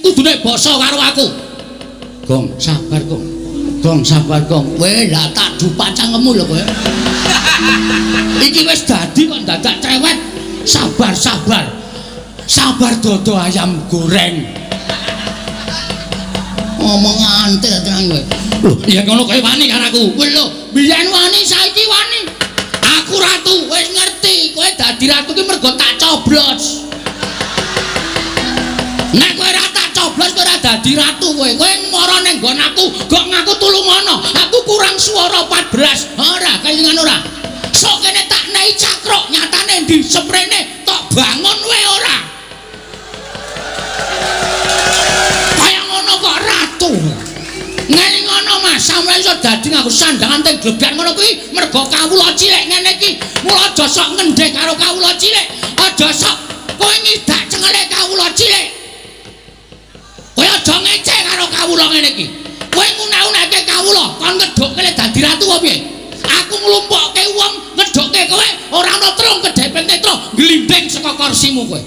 Kudune basa karo aku. Gong, sabar, Gong. Gong, sabar, Gong. Kowe lah tak dupak cangkemmu lho kowe. Iki wis dadi kok dadak cerewet. Sabar, sabar. Sabar dodo ayam goreng. Ngomong antil tenan kowe. Lho, yen ngono kowe wani karo aku. Kowe lho, biyen wani saiki wani. Aku ratu, wis ngerti. Kowe dadi ratu ki mergo tak coblos. Nek kowe ora tak coblos kowe ora dadi ratu kowe. Kowe mara ning nggon aku, gok ngaku tulungono. Aku kurang swara 14. Ora, kelingan ora. Sok kene tak nei cakruk, nyatane ndi seprene tok bangun wae ora. Kaya ngono kok ratu. Ngene ngono Mas, sampeyan iso dadi nganggo sandangan teng glebyar ngono kuwi mergo kawula cilik ngene iki. Mula aja sok ngendheh karo kawula cilik. Aja sok kowe ngidak cengele kawula cilik. Kowe aja ngece karo kawula ngene iki. Kowe ngunah-unahke kawula, kon ngedhukke dadi ratu apa piye? Aku nglumpukke wong ngedhukke kowe ora ana trung kedhepeng netra glindhing saka kursimu kowe.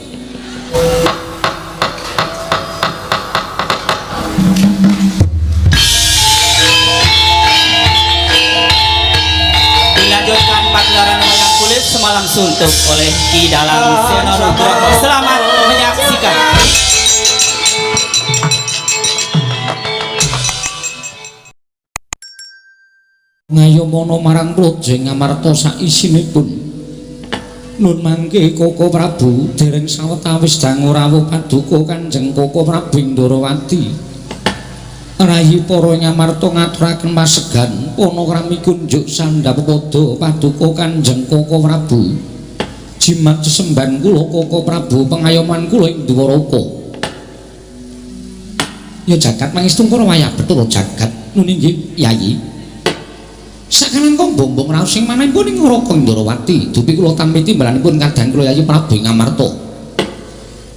Dilanjutkan pagelaran wayang kulit semalam suntuk oleh Ki Dalang Seno Nugroho. Selamat menyaksikan. Ngayomana marang Praja Ngamarta saisinipun. Nun mangke Koko Prabu dereng sawetawis dangu rawuh paduka Kanjeng Koko Prabu Ndorowati. Rayi para Ngamarta ngaturaken pasegan panakrami kunjuk sandhap pada paduka Kanjeng Koko Prabu. Jimat sesembahan kula Koko Prabu pengayoman kula ing Dwaraka. Ya jagat pangestu kula wayah Bathara jagat. Nun inggih Yayi. Sakalangkung bombong raos sing manahipun ing Raka Ndorowati, dupi kula tampi timbalanipun kadang kula Yayi Prabu Ngamarta.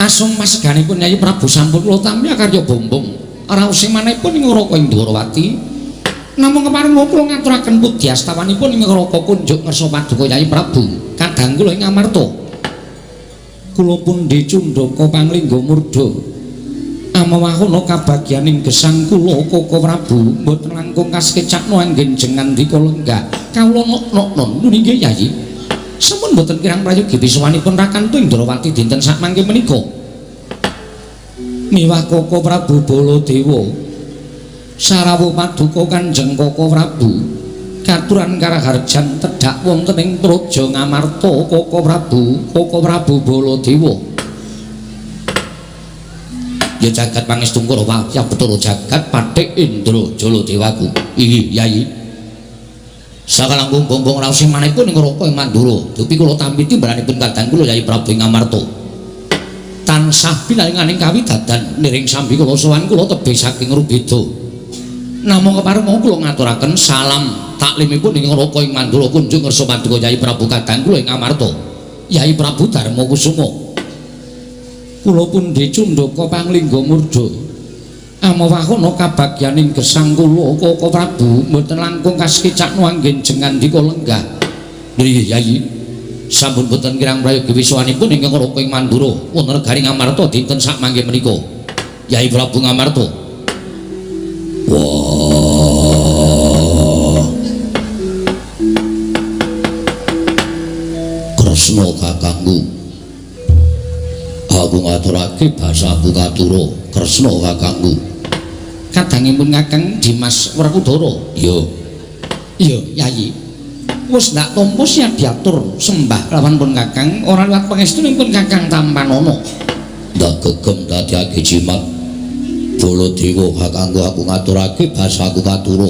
Asung paseganipun Yayi Prabu sampun kula tampi akarya bombong raos sing manahipun ing Raka Ndorowati. Namung kepareng kula ngaturaken pudyastawanipun ing Raka kunjuk ngersa paduka Yayi Prabu kadang kula ing Ngamarta. Kula pundi cundhaka panglingga murda. Amawahana kabagyaning gesang kula Koko Prabu mboten langkung kasekecakno anggen jengandika lenggah kawula nok-noknon. Nun inggih Yayi. Sampun mboten kirang prayogi pisuwanipun Rakantu Indrawati dinten sakmangke menika. Miwah Koko Prabu Baladewa sarawuh paduka Kanjeng Koko Prabu katuran karaharjan tedhak wonten ing Praja Ngamarta Koko Prabu, Koko Prabu Baladewa. Ya jagat pangestu kula wayah Bathara jagat pathik Indra Jaladewaku. Inggih Yayi. Sakalangkung bombong raos sing manehipun ing Raka ing Mandura. Dupi kula tampi timbalanipun kadang kula Yayi Prabu ing Ngamarta. Tansah pinaringaning kawidadan niring sambi kula sowan kula tebih saking rubeda. Namung kepareng kula ngaturaken salam taklimipun ing Raka ing Mandura kunjung ngersa paduka Yayi Prabu kadang kula ing Ngamarta. Yayi Prabu Darma Kusuma. Kula pundi cundhaka panglingga murda. Amawahana kabagyaning gesang kula Koko Prabu mboten langkung kasekecakno anggen jengandika lenggah. Nggih Yayi. Sampun boten kirang prayogi wisuwanipun ingkang Raka ing Mandura wonten negari Ngamarta dinten sakmangke menika. Yayi Prabu Ngamarta. Wah. Kresna kakangku. Aku ngaturake basaku katura Kresna kakangku. Kadangipun Kakang Dimas Werkudara. Iya. Iya, Yayi. Wis ndak tampa siap diatur sembah kelawan pun Kakang ora liwat pangestunipun Kakang tampanana. Ndak gegem dadiake jimat. Baladewa kakangku aku ngaturake basaku katura.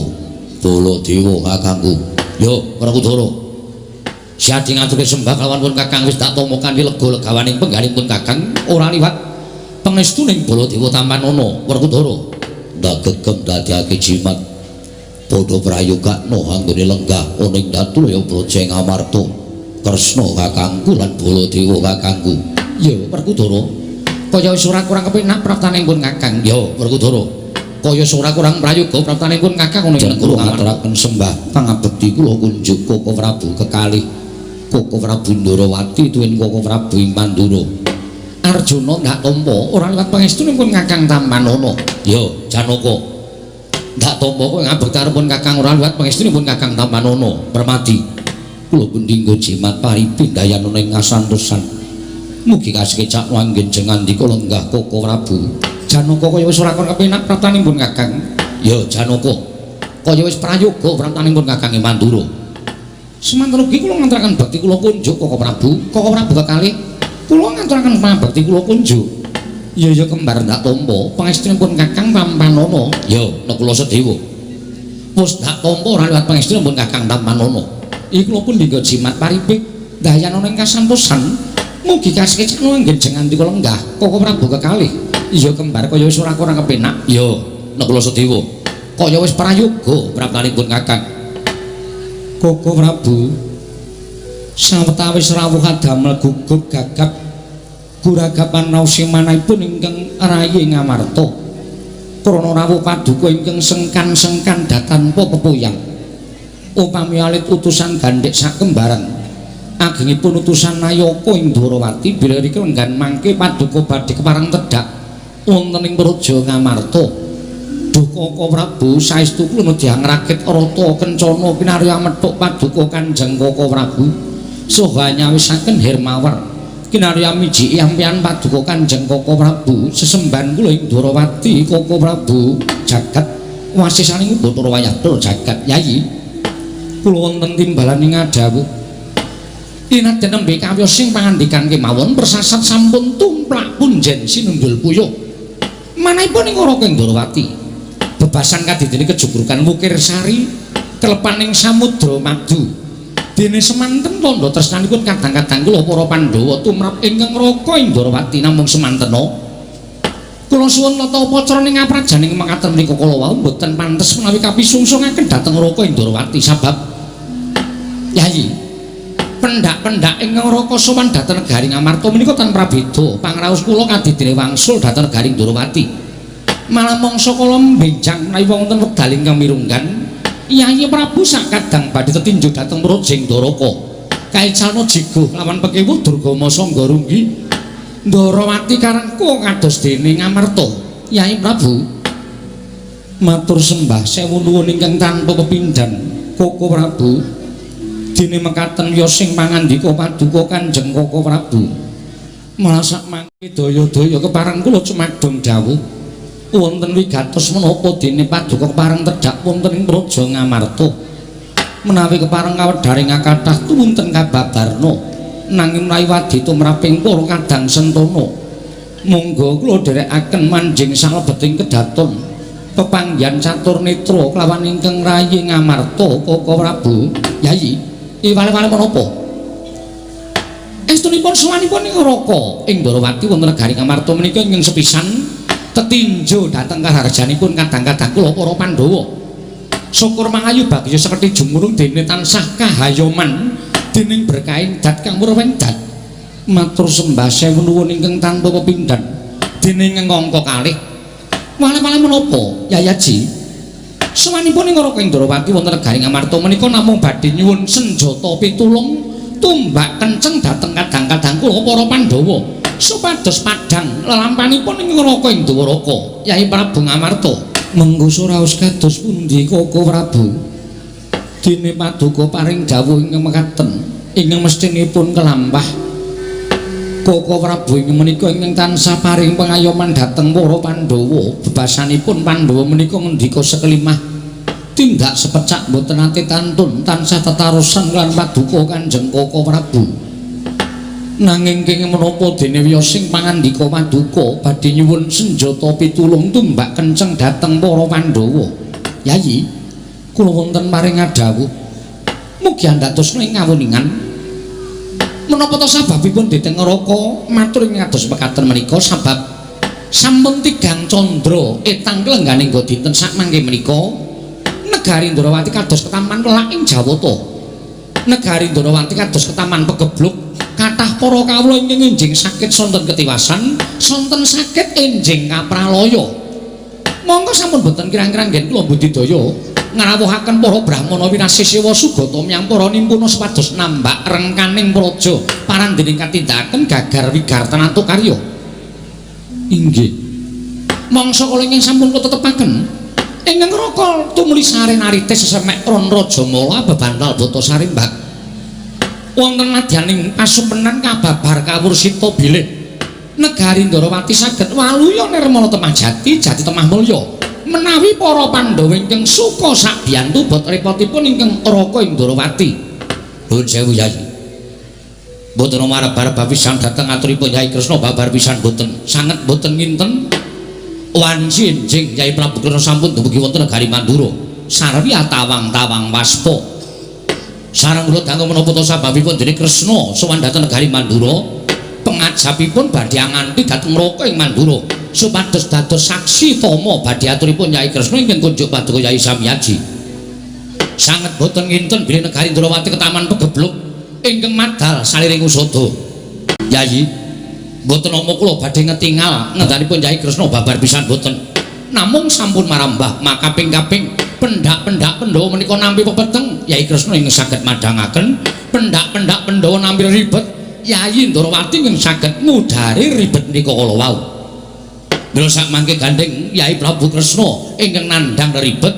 Baladewa kakangku. Yo Werkudara. Siadi ngaturke sembah kelawan pun Kakang wis tak tampa kanthi lega legawaning penggalipun Kakang ora liwat pangestuning Baladewa tampanana Werkudara. Ndak gegem dadiake jimat. Padha prayogakno anggone lenggah ana ing Datulaya Praja Ngamarta. Kresna kakangku lan Baladewa kakangku. Ya Werkudara. Kaya wis ora kurang kepenak praptaning pun Kakang. Ya Werkudara. Kaya ora kurang prayoga praptaning pun Kakang ana ing negara ngaturaken sembah pangabekti kula kunjuk Koko Prabu kekalih Koko Prabu Ndorowati tuwin Koko Prabu ing Mandura. Arjuna ndak tampa ora liwat pangestunipun Kakang Tampanana. Ya, Janaka. Ndak tampa kowe ngabekti Kakang ora liwat pangestunipun Kakang Tampanana. Permadi. Kula pundi nggo jimat paripindayanana ing kasantosan. Mugi kasekecak wanggen jengandika lenggah Koko Prabu. Janaka kaya wis ora kon kepenak praptanipun Kakang. Ya, Janaka. Kaya wis prayoga praptanipun Kakang Mandura. Semanten ugi kula nganturaken bekti kula kunjuk Koko Prabu. Koko Prabu kekalih kula ngaturaken pangabekti kula kunjuk. Ya ya kembar ndak tampa pangestunipun Kakang Tampanana. Ya Nakula Sadewa. Wis ndak tampa ora liwat pangestunipun Kakang Tampanana. Iki kula pun dinggo jimat paripik dayanana ing kasantosan. Mugi kasekecak anggen jengandika lenggah Koko Prabu kekalih. Iya kembar kaya wis ora kurang kepenak. Ya Nakula Sadewa. Kaya wis prayoga praptanipun Kakang. Koko Prabu sawetawis rawuh adamel gugup gagap guragapan raos manahipun ingkang rayi Ngamarta krana rawuh paduka ingkang sengkan-sengkan datanpa pepuyang upami alit utusan gandhek sakembaran agengipun utusan Nayaka ing Dwarawati bilih rika lenggan mangke paduka badhe kepareng tedhak wonten ing Praja Ngamarta. Duh Koko Prabu saestu kula nedya ngrakit rata kencana kinarya methuk paduka Kanjeng Koko Prabu saha nyawisaken Hermawar kinarya miji ampian paduka Kanjeng Koko Prabu sesembahan kula ing Dwarawati Koko Prabu jagat wasisaning Bathara Wayah jagat Yayi kula wonten timbalan ing ngadhawuh inadyan nembe kawiyos sing pangandikan kemawon persasat sampun tumplak punjen sinundul puyuh manahipun ing Raka ing Dwarawati bebasan kadidene kejugrukan Wukir Sari klepaning samudra madu. Dene semanten tandha tresnanipun kadang-kadang kula para Pandhawa tumrap ingkang Raka ing Dwarawati namung semantena kula suwun tata upacara ing ngaprajaning mekaten menika kala wau mboten pantes menawi kapisungsungaken dhateng Raka ing Dwarawati sabab Yayi pendak-pendak ingkang Raka sowan dhateng negari Ngamarta menika tan prabeda pangraos kula kadidene wangsul dhateng negari Dwarawati. Malah mangsa kala mbenjang menawi wonten wekdal ingkang mirunggan Yayi Prabu sakadang badhe tetinju dhateng Prajing Dwaraka kaicalna jigo lawan pekewuh Durgama Sangga Runggi Ndharawati karangku kados dene Ngamarta. Yayi Prabu matur sembah sewu nuwun ingkang tanpa pepindhan Koko Prabu dene mekaten wiyos sing pangandika paduka Kanjeng Koko Prabu malah sak mangke daya-daya kepareng kula cumadong dawuh wonten wigatos menapa dene paduka kepareng tedhak wonten ing Praja Ngamarta menawi kepareng kawedharing kathah tuwunten kababarna nanging menawi wadi tumraping para kadang sentana monggo kula dherekaken manjing salebeting kedaton pepanggihan catur netra kelawan ingkang rayi Ngamarta Koko Prabu. Yayi iwale-wale menapa estunipun sowanipun ing Raka ing Dwarawati wonten negari Ngamarta menika ingkang sepisan tetinju dhateng kaharjanipun kadang-kadang kula para Pandhawa. Syukur mangayu bagya sekerti jumurung dene tansah kahayoman dening berkaing dat kang murweng dat. Matur sembah sewu nuwun ingkang tanpa pepindhan dening ngangka kalih. Wale-wale menapa Yayaji? Sowanipun ing Raka ing Dwarawati wonten negari Ngamarta menika namung badhe nyuwun senjata pitulung tumbak kenceng dhateng kadang-kadang kula para Pandhawa. Supados padhang lelampanipun ing Raka ing Dwaraka Yai Prabu Ngamarta mengko raos kados pundi Koko Prabu dene paduka paring dawuh ingkang mekaten ingkang mestinipun kelampah Koko Prabu ing menika ingkang tansah paring pengayoman dhateng para Pandhawa bebasanipun Pandhawa menika ngendika sekelimah tindak sepecak mboten nate tantun tansah tetarosan lan paduka Kanjeng Koko Prabu. Nanging kenging menapa dene wiyos sing pangandika paduka badhe nyuwun senjata pitulung tumbak kenceng dhateng para Pandhawa. Yayi, kula wonten paring ngadhawuh. Mugi andhatosna ing ngawuningan. Menapa ta sababipun dhateng Raka matur ing kados mekaten menika sabab sampun tigang candra etang klengganing dinten sakmangke menika negari Ndrawati kados ketaman welak ing Jawata. Negari Ndrawati kados ketaman pegebluk kathah para kawula ingkang enjing sakit sonten ketiwasan, sonten sakit enjing kapralaya. Monggo sampun boten kirang-kirang ngen kula budidaya ngrawuhaken para brahmana winasisiwa sugata miyang para nimpuna supados nambak rengkaning praja parandening katindakaken gagar wigartanantuk karya. Inggih. Mangsa kala ingkang sampun kula tetepaken ingkang Raka tumuli sare narite sesemek Ron Rajamala bebantal bata sarimbak. Wonten madyaning pasumpenan kababar kawursita bilih negari Ndorowati saged waluya nirmala temah jati jati temah mulya. Menawi para Pandhawa ingkang suka sabiyantu bot repotipun ingkang Raka ing Ndorowati. Nuwun sewu Yai. Mboten marep-arep pisan dhateng aturipun Yai Kresna babar pisan mboten. Sanget mboten nginten wanci enjing Yai Prabu Kresna sampun dumugi wonten negari Mandura. Sarwi atawang-tawang waspa. Sareng kula dangu menapa ta sababipun dene Kresna sowan dhateng negari Mandura, pengajapipun badhe anganti dhateng Raka ing Mandura supados dados saksi tama badhe aturipun Yai Kresna ingkang kunjuk paduka Yai Samyaji. Sanget boten nginten bilih negari Ndrawati ketaman pegebluk ingkang madal saliring usada. Yai, mboten nampa kula badhe ngetingal ngendanipun Yai Kresna babar pisan boten. Namung sampun marambah makaping-kaping pendak-pendak Pandhawa menika nampi pepeteng Yai Kresna ingkang saged madhangaken, pendak-pendak Pandhawa nampi ribet Yayi Ndrawati ingkang saged ngudari ribet menika kala wau. Mila sakmangke gandeng Yai Prabu Kresna ingkang nandhang ribet,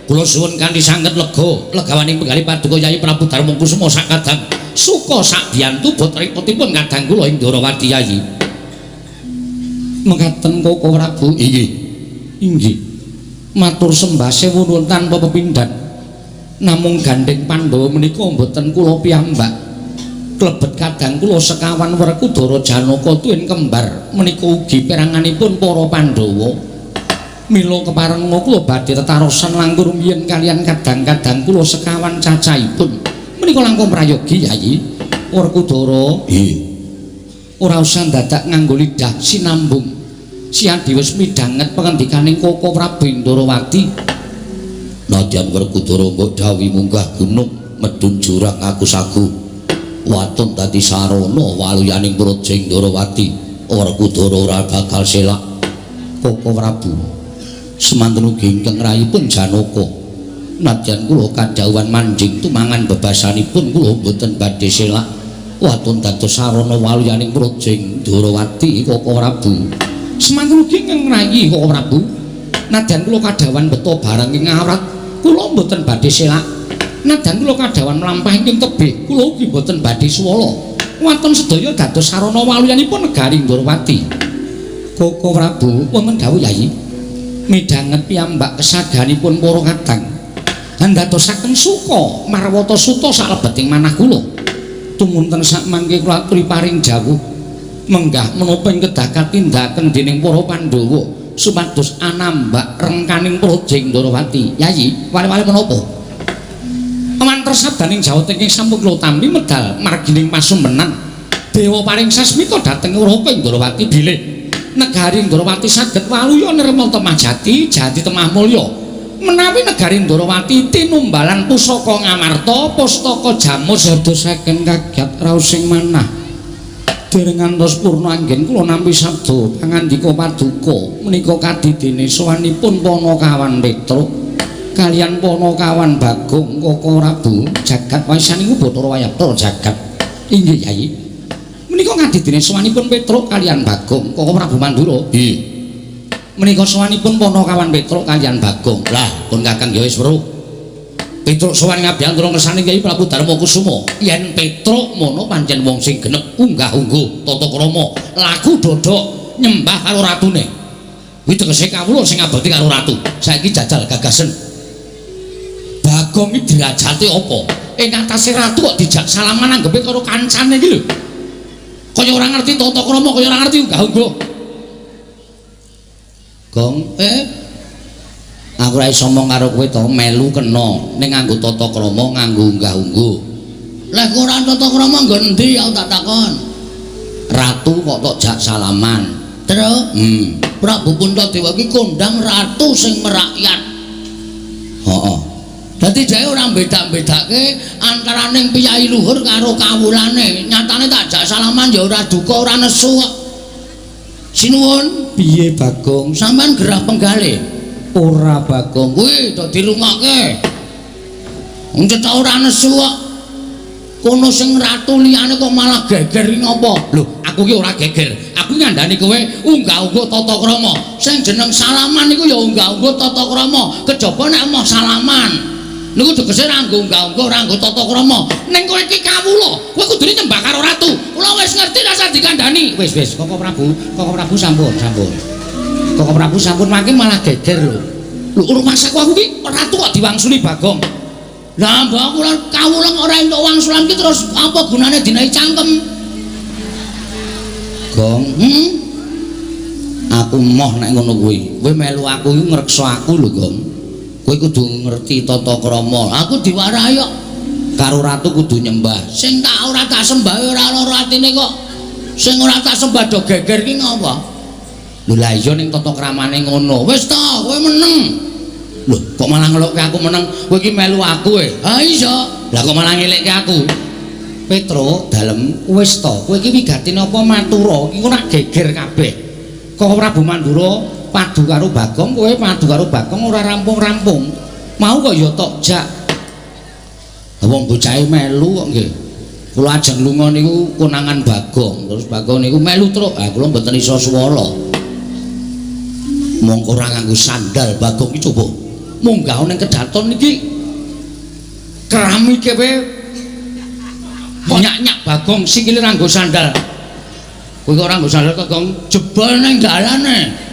kula suwun kanthi sanget lega legawaning penggalih paduka Yai Prabu Darma Kusuma sakadang suka sabiyantu bot repotipun kadang kula ing Ndrawati Yayi. Mekaten Koko Prabu. Inggih. Inggih. Matur sembah sewu nuwun tanpa pepindhan. Namung gandeng Pandhawa menika mboten kula piyambak. Klebet kadang kula sekawan Werkudara Janaka tuwin kembar menika ugi peranganipun para Pandhawa. Mila keparenga kula badhe tetarosan langkung rumiyin kaliyan kadang-kadang kula sekawan cacahipun. Menika langkung prayogi Yayi Werkudara. Nggih. Ora usah dadak nganggo lidah sinambung. Siadi wis midhanget pangendikaning Koko Prabu Ndrawati. Nadyan Werkudara mbok dawuhi munggah gunung medhun jurang aku sagu. Waton dadi sarana waluyaning praja Ndrawati. Werkudara ora bakal selak. Koko Prabu. Semanten ugi ingkang rayipun Janaka. Nadyan kula kadhawuhan manjing tumangan bebasanipun kula mboten badhe selak. Waton dados sarana waluyaning praja Ndrawati Koko Prabu. Semanten ugi ingkang rayi Koko Prabu. Nadyan kula kadhawuhan beto barang ing awrat, kula mboten badhe selak. Nadyan kula kadhawuhan mlampah ingkang tebih, kula ugi mboten badhe suwala. Waton sedaya dados sarana waluyanipun negari Ndrawati. Koko Prabu wonten dawuh Yayi. Midhanget piyambak kesaganipun para kadang. Andadosaken suka marwata suta salebeting manah kula. Tumunten sakmangke kula aturi paring jawuh menggah menapa ing kedah katindaken dening para Pandhawa supados anambak rengkaning praja Ndrawati. Yayi, wale-wale menapa? Mantra sabdaning Jawata ingkang sampun kula tampi medal margining pasumpenan. Dewa paring sasmita dhateng Raka Ndrawati bilih negari Ndrawati saged waluya nirmala temah jati, jati temah mulya. Menawi negari Ndrawati tinumbalan pusaka Ngamarta, pustaka jamus dadosaken kagiat raosing manah. Dereng ngantos purna anggen kula nampi sabda pangandika paduka menika kadidene sowanipun Panakawan Petruk kaliyan Panakawan Bagong Koko Prabu jagat waisaning Bathara Wayabdara jagat. Inggih Yayi. Menika kadidene sowanipun Petruk kaliyan Bagong Koko Prabu Mandura. Nggih. Menika sowanipun Panakawan Petruk kaliyan Bagong. Lah, pun Kakang ya wis weruh. Petruk sowan ngabiyantara ngersane Kyai Prabu Darma Kusuma. Yen Petruk mono pancen wong sing genep unggah-ungguh tata krama, laku dodok nyembah karo ratune. Kuwi tegese kawula sing ngabekti karo ratu. Saiki jajal gagasen. Bagong iki derajate apa? Ing atase ratu kok dijak salaman anggepe karo kancane iki lho. Kaya ora ngerti tata krama, kaya ora ngerti unggah-ungguh. Gong, aku ora iso omong karo kowe to, melu kena ning nganggo tata krama, nganggo unggah-ungguh. Lah kok ora tata krama nggon endi aku tak takon. Ratu kok tok jak salaman. Terus, Prabu Puntadewa iki kondang ratu sing merakyat. Heeh. Dadi dhek ora beda-bedake antaraning piyai luhur karo kawulane. Nyatane tak jak salaman ya ora duka, ora nesu kok. Sinuwun, piye Bagong? Sampeyan gerah penggalih? Ora Bagong, kuwi do dirungokke. Wong cetha ora nesu kok. Kono sing ratu liyane kok malah geger iki ngopo? Lho, aku Aku ki ora geger. Aku ngandani kowe unggah-ungguh tata krama. Sing jeneng salaman niku ya unggah-ungguh tata krama. Kejaba nek emoh salaman. Niku tegese ora nggo unggah-ungguh, ora nggo tata krama. Ning kowe iki kawula, kowe kudune nyembah karo ratu. Kula wis ngerti rasa dikandani. Wis wis, Koko Prabu, Koko Prabu sampun, sampun. Koko Prabu sampun mangke malah geger lho. Lho rumasaku aku ki ratu kok diwangsuli Bagong. Lah mbok aku kawula ora entuk wangsulan ki terus apa gunane dinahi cangkem? Gong, Aku moh nek ngono kuwi. Kowe melu aku iki ngreksa aku lho, Gong. Kowe kudu ngerti tata krama. Aku diwarahi kok karo ratu kudu nyembah. Sing tak ora tak sembah ora lara atine kok. Sing ora tak sembah do geger ki ngopo? Lho lah iya ning tata kramane ngono. Wis to, kowe meneng. Lho, kok malah ngelokke aku meneng? Kowe iki melu aku e. Ha iya. Lah kok malah ngelekke aku? Petro dalem wis to, kowe iki wigati napa matura? Iki ora geger kabeh. Koko Prabu Mandura padu karo Bagong, kowe padu karo Bagong ora rampung-rampung. Mau kok ya tok jak. Wong bocahe melu kok nggih. Kula ajeng lunga niku konangan Bagong, terus Bagong niku melu truk. Ah kula mboten iso swala. Mongko ora nganggo sandal Bagong iki coba. Munggah ning kedaton iki keramike wae nyak-nyak Bagong sikile ora nganggo sandal. Kowe kok ora nganggo sandal kok Gong jebol ning dalane.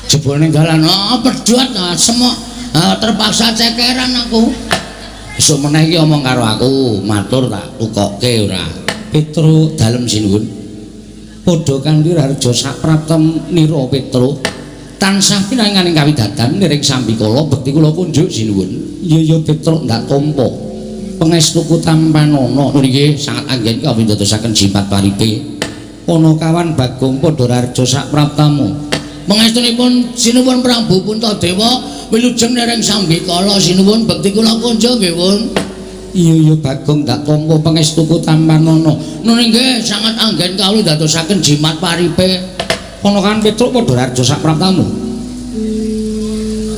Jebol ning dalan. Ah pedhot asem kok. Ah terpaksa cekeran aku. Esuk meneh iki omong karo aku, matur tak tukokke ora. Petro dalem sinuwun. Padha kanthi raharja sapraptem nira Petro. Tansah pinanganing kawidadan niring sambikala bekti kula kunjuk sinuwun. Iya ya Petro ndak tampa. Pangestuku tampanana. Nggih sangat anggen kawindadosaken jimat paripe. Panakawan Bagong padha raharja sapraptamu. Pangestunipun sinuwun Prabu Puntadewa wilujeng niring sambikala sinuwun bekti kula kunjuk nggih pun. Iya ya Bagong ndak tampa pangestuku tampanana. Nun nggih sangat anggen kawula ndadosaken jimat paripe. Panakawan Petruk padha raharja sapraptamu.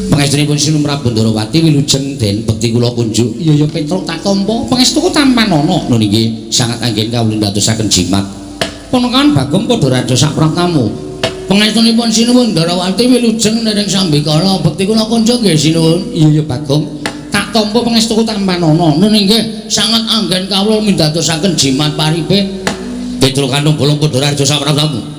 Pangestunipun Sinuwun Prabu Ndarawati wilujeng den bekti kula kunjuk. Iya ya Petruk tak tampa pangestuku tampanana. Nun nggih sangat anggen kawula ndadosaken jimat. Panakawan Bagong padha raharja sapraptamu. Pangestunipun Sinuwun Ndarawati wilujeng niring sambikala bekti kula kunjuk nggih sinuwun. Iya ya Bagong tak tampa pangestuku tampanana. Nun nggih sangat anggen kawula mindadosaken jimat paripe. Petruk kantung bolong padha raharja sapraptamu.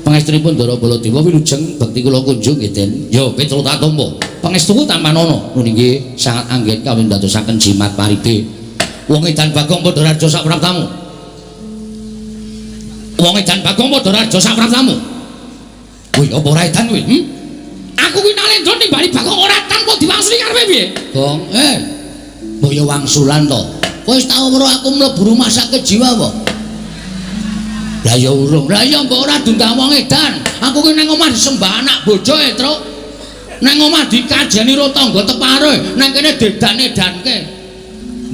Pangestunipun Ndara Baladewa wilujeng bekti kula kunjuk nggih Den. Ya Petruk tak tampa pangestuku tampanana. Nun nggih sangat anggen kawula mindadosaken jimat paripe. Wong edan Bagong padha raharja sapraptamu. Wong edan Bagong padha raharja sapraptamu. Kuwi apa ora edan kuwi? Aku kuwi Nalendra nimbali Bagong ora tanpa diwangsuli karepe piye? Gong, mbok ya wangsulan to. Kowe wis tau weruh aku mlebu rumah sakit jiwa apa? Lah ya urung. Lah ya mbok ora diundang wong edan. Aku ki nang omah disembah anak bojo e, Truk. Nang omah dikajeni ro tangga tepare, nang kene dedan-edanke.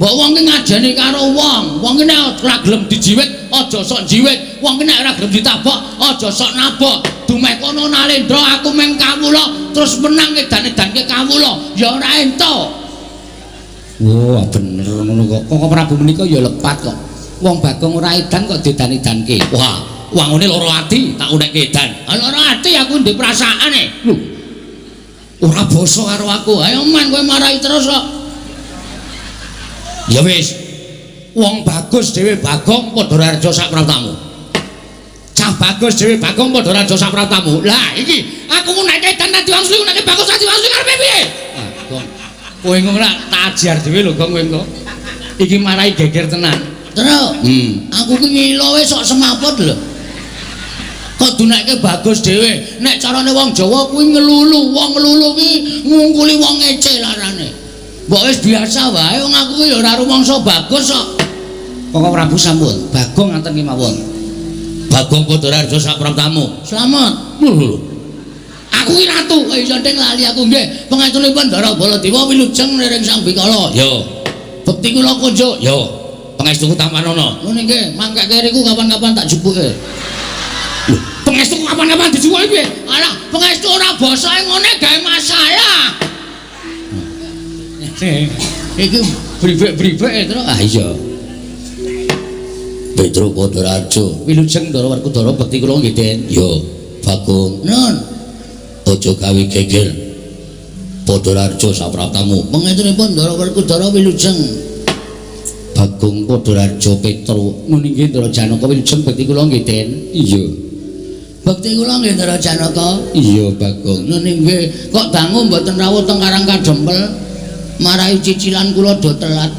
Mbok wong ki ngajeni karo wong. Wong ki nek ora gelem dijiwit, aja sok jiwit. Wong ki nek ora gelem ditabok, aja sok nabok. Dumeh kono Nalendra aku meng kawula terus menang edan-edanke kawula ya ora entuk. Wah, bener ngono kok. Koko Prabu menika ya lepat kok. Wong Bagong ora edan kok diedan-edanke. Wah, wangune lara ati tak unekke edan. Ha lara ati aku ndek perasaan e. Lho. Ora basa karo aku. Ayo man kowe marahi terus kok. Ya wis. Wong bagus dhewe Bagong padha raharja sapraptamu. Cah bagus dhewe Bagong padha raharja sapraptamu. Lah iki aku ngunekke edan ta diwangsuli ngunekke bagus ta diwangsuli karepe piye? Ah, Gong. Kowe ngono tak ajar dhewe lho Gong kowe engko. Iki marahi geger tenan. Truk. Aku ki ngilo wis sok semaput lho. Kok dunekke bagus dhewe. Nek carane wong Jawa kuwi ngelulu, wong ngelulu ki ngungkuli wong ngece larane. Mbok wis biasa wae wong aku ki ya ora rumangsa bagus kok. Koko Prabu sampun, Bagong ngaten ki mawon. Bagong padha raharja sapraptamu. Slamet. Lho lho. Aku ki ratu, iso nding lali aku nggih. Pangestunipun Ndara Baladewa wilujeng niring sambikala. Yo. Bekti kula kunjuk. Yo. Pangestuku tampanana. Ngono nggih, mangkek kiriku kapan-kapan tak jupuke. Lho, pangestuku kapan-kapan dijupuke piye? Alah, pangestu ora basae ngene gawe masalah. Iki bribek-bribek e, Truk. Ah iya. Petruk Padaraja. Wilujeng Ndara Werkudara bekti kula nggih, Den. Ya, Bagong. Nun. Aja gawe geger. Padaraja sapraptamu. Pangestunipun Ndara Werkudara wilujeng. Bagong Padaraja Petruk. Nun inggih Ndara Janaka wilujeng bekti kula nggih, Den. Iya. Bekti kula nggih Ndara Janaka. Iya, Bagong. Nun inggih. Kok dangu mboten rawuh teng Karang Kadempel? Marai cicilan kula do telat.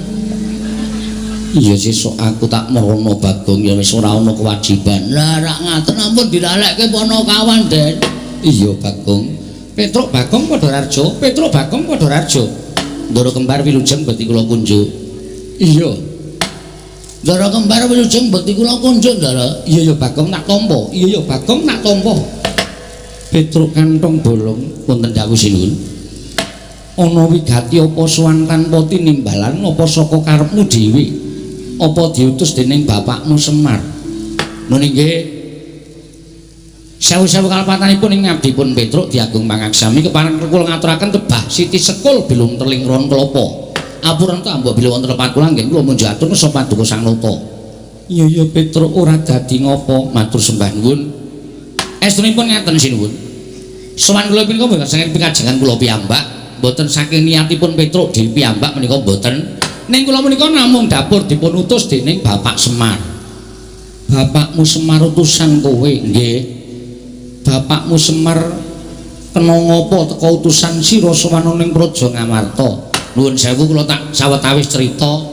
Iya sesuk aku tak merono Bagong ya wis ora ana kewajiban. Lah rak ngaten ampun dilalekke Panakawan, Den. Iya Bagong. Petruk Bagong Padaraja, Petruk Bagong Padaraja. Ndara kembar wilujeng bekti kula kunjuk. Iya. Ndara kembar wilujeng bekti kula kunjuk, Ndara. Iya ya Bagong tak tampa. Iya ya Bagong tak tampa. Petruk kantong bolong wonten dawuh sinuwun. Ana wigati apa sowan tanpa tinimbalan apa saka karepmu dhewe? Apa diutus dening bapakmu Semar? Nun inggih. Sewu-sewu kalepatanipun ing ngabdipun Petruk diagung pangaksami kepareng kula ngaturaken tebah siti sekul bilung teling ron klapa. Apuran ta mbok bilih wonten lepat kula nggih kula munjuk atur kersa paduka Sang Nata. Iya ya Petruk ora dadi ngopo matur sembah nuwun. Estunipun ngaten sinuwun. Sowan kula punika mboten saking pikajengan kula piyambak, mboten saking niatipun Petruk dhewe piyambak menika mboten. Ning kula menika namung dapur dipun utus dening Bapak Semar. Bapakmu Semar utusan kowe nggih. Bapakmu Semar kena ngapa teka utusan sira sowan ning Praja Ngamarta. Nuwun sewu kula tak sawetawis crita.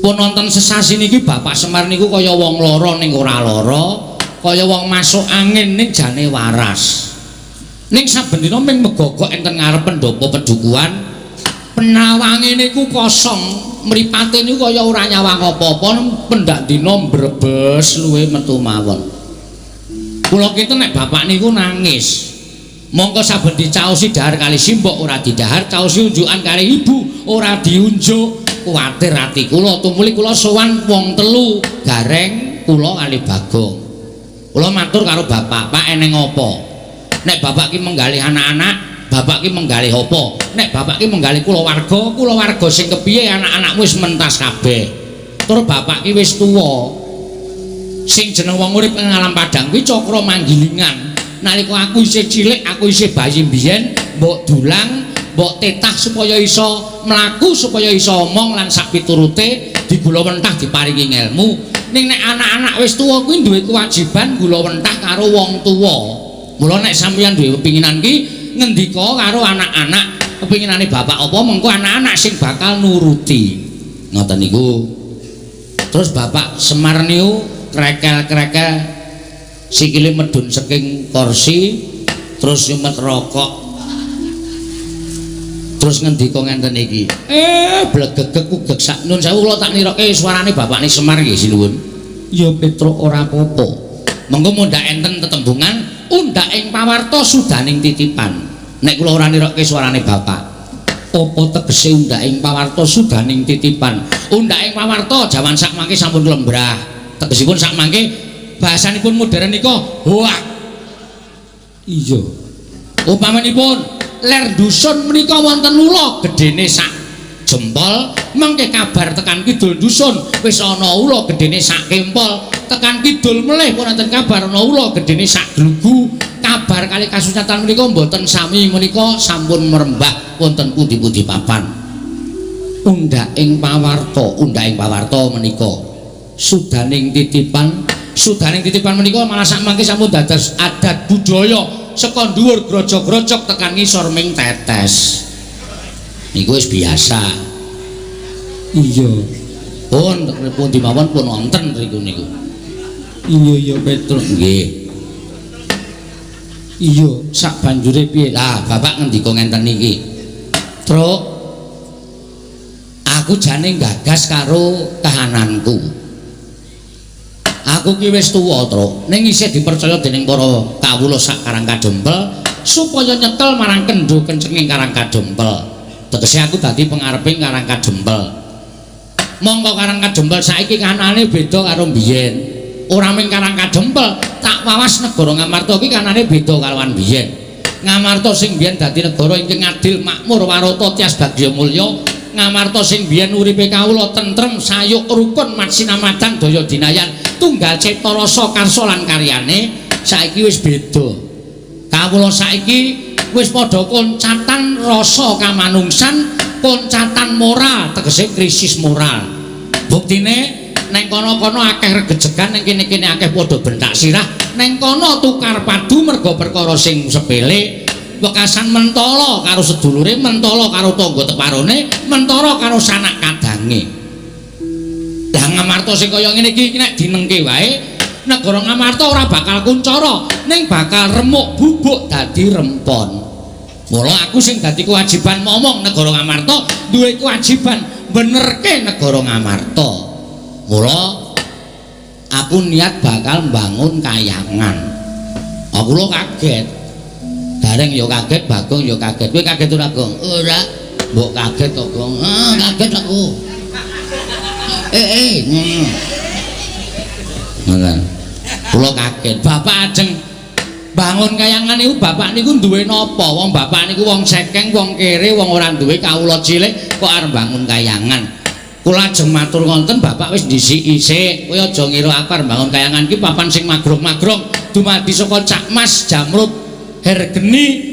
Pun wonten sesasi niki Bapak Semar niku kaya wong lara ning ora lara, kaya wong masuk angin ning jane waras. Ning saben dina ming megogok enten ngarep pendopo pedukuhan. Penawange niku kosong, mripate niku kaya ora nyawang apa-apa, pendak dina mbrebes luwe metu mawon. Kula kinten nek bapak niku nangis. Mongko saben dicaosi dahar kali simbok ora didahar, caosi unjukan kali ibu ora diunjuk. Kuwatir ati kula tumuli kula sowan wong telu, Gareng, kula kali Bagong. Kula matur karo bapak, "Pak eneng apa?" Nek bapak ki menggalih anak-anak, bapak ki menggalih apa? Nek bapak ki menggalih kulawarga, kulawarga sing kepiye anak-anakmu wis mentas kabeh. Tur bapak ki wis tuwa. Sing jeneng wong urip ing alam padang kuwi cakra manggilingan. Nalika aku isih cilik, aku isih bayi mbiyen, mbok dulang, mbok tetah supaya iso mlaku, supaya iso omong lan sak piturute digula wentah diparingi ngelmu. Ning nek anak-anak wis tuwa kuwi duwe kewajiban gula wentah karo wong tuwa. Mula nek sampeyan duwe kepinginan ki ngendika karo anak-anak, kepinginane bapak apa mengko anak-anak sing bakal nuruti. Ngoten niku. Terus Bapak Semar niku krekel-krekel sikile medhun saking kursi terus nyumet rokok. Terus ngendika ngenten iki. Blegegeg kugeg sak nun sewu kula tak niroke suarane bapakne Semar nggih sinuwun. Ya Petruk ora apa-apa. Mengko mundhak enten tetembungan undhak ing pawarta sudaning titipan. Nek kula ora niroke suarane bapak. Apa tegese undhak ing pawarta sudaning titipan? Undhak ing pawarta jaman sak mangke sampun lembrah. Tegesipun sak mangke bahasanipun modern nika hoak. Iya. Upamanipun ler dusun menika wonten ula gedene sak jempol, mangke kabar tekan kidul dusun wis ana ula gedene sak kempol, tekan kidul melih pun wonten kabar ana ula gedene sak glugu. Kabar kali kasusatan menika mboten sami menika sampun merembah wonten pundi-pundi papan. Undhak ing pawarta, undhak ing pawarta menika sudaning titipan, sudaning titipan menika malah sak mangke sampun dados adat budaya saka dhuwur grojog-grojog tekan ngisor ming tetes. Niku wis biasa. Iya. Pun pundi mawon pun wonten mriku niku. Iya iya Petruk nggih. Iya, sak banjure piye? Lah, bapak ngendika ngenten iki. Truk, aku jane gagas karo kahananku. Aku ki wis tuwa, Truk. Ning isih dipercaya dening para kawula sak Karang Kadempel supaya nyekel marang kendho kencenging Karang Kadempel. Tegese aku dadi pengareping Karang Kadempel. Mongko Karang Kadempel saiki kanane beda karo mbiyen. Ora mung Karang Kadempel, tak wawas negara Ngamarta iki kanane beda kalawan biyen. Ngamarta sing biyen dadi negara ingkang adil, makmur, warata, tias bagya mulya. Ngamarta sing biyen uripe kawula tentrem, sayuk, rukun, matsinamadang, daya dinayan, tunggal cipta rasa karsa lan karyane, saiki wis beda. Kawula saiki wis padha koncatan rasa kamanungsan, koncatan moral, tegese krisis moral. Buktine neng kono-kono akeh regejegan, neng kene-kene akeh padha bentak sirah, neng kono tukar padu merga perkara sing sepele. Wekasan mentala karo sedulure, mentala karo tangga teparone, mentara karo sanak kadange. Lah Ngamarta sing kaya ngene iki nek dinengke wae, negara Ngamarta ora bakal kuncara, ning bakal remuk bubuk dadi rempon. Mula aku sing dadi kewajiban momong negara Ngamarta, duwe kewajiban benerke negara Ngamarta. Mula aku niat bakal mbangun kayangan. Aku lho kaget. Gareng ya kaget, Bagong ya kaget. Kowe kaget ora, Gong? Ora. Mbok kaget to, Gong? Ah, kaget aku. Ngono. Ngoten. Kula kaget. Bapak ajeng bangun kayangan niku, bapak niku duwe napa? Wong bapak niku wong sekeng, wong kere, wong ora duwe, kawula cilik kok arep bangun kayangan. Kula ajeng matur ngonten, bapak wis ndhisiki sik. Kowe aja ngira aku arep bangun kayangan iki papan sing magrong-magrong dumadi saka Cak Mas, Jamrut, Hergeni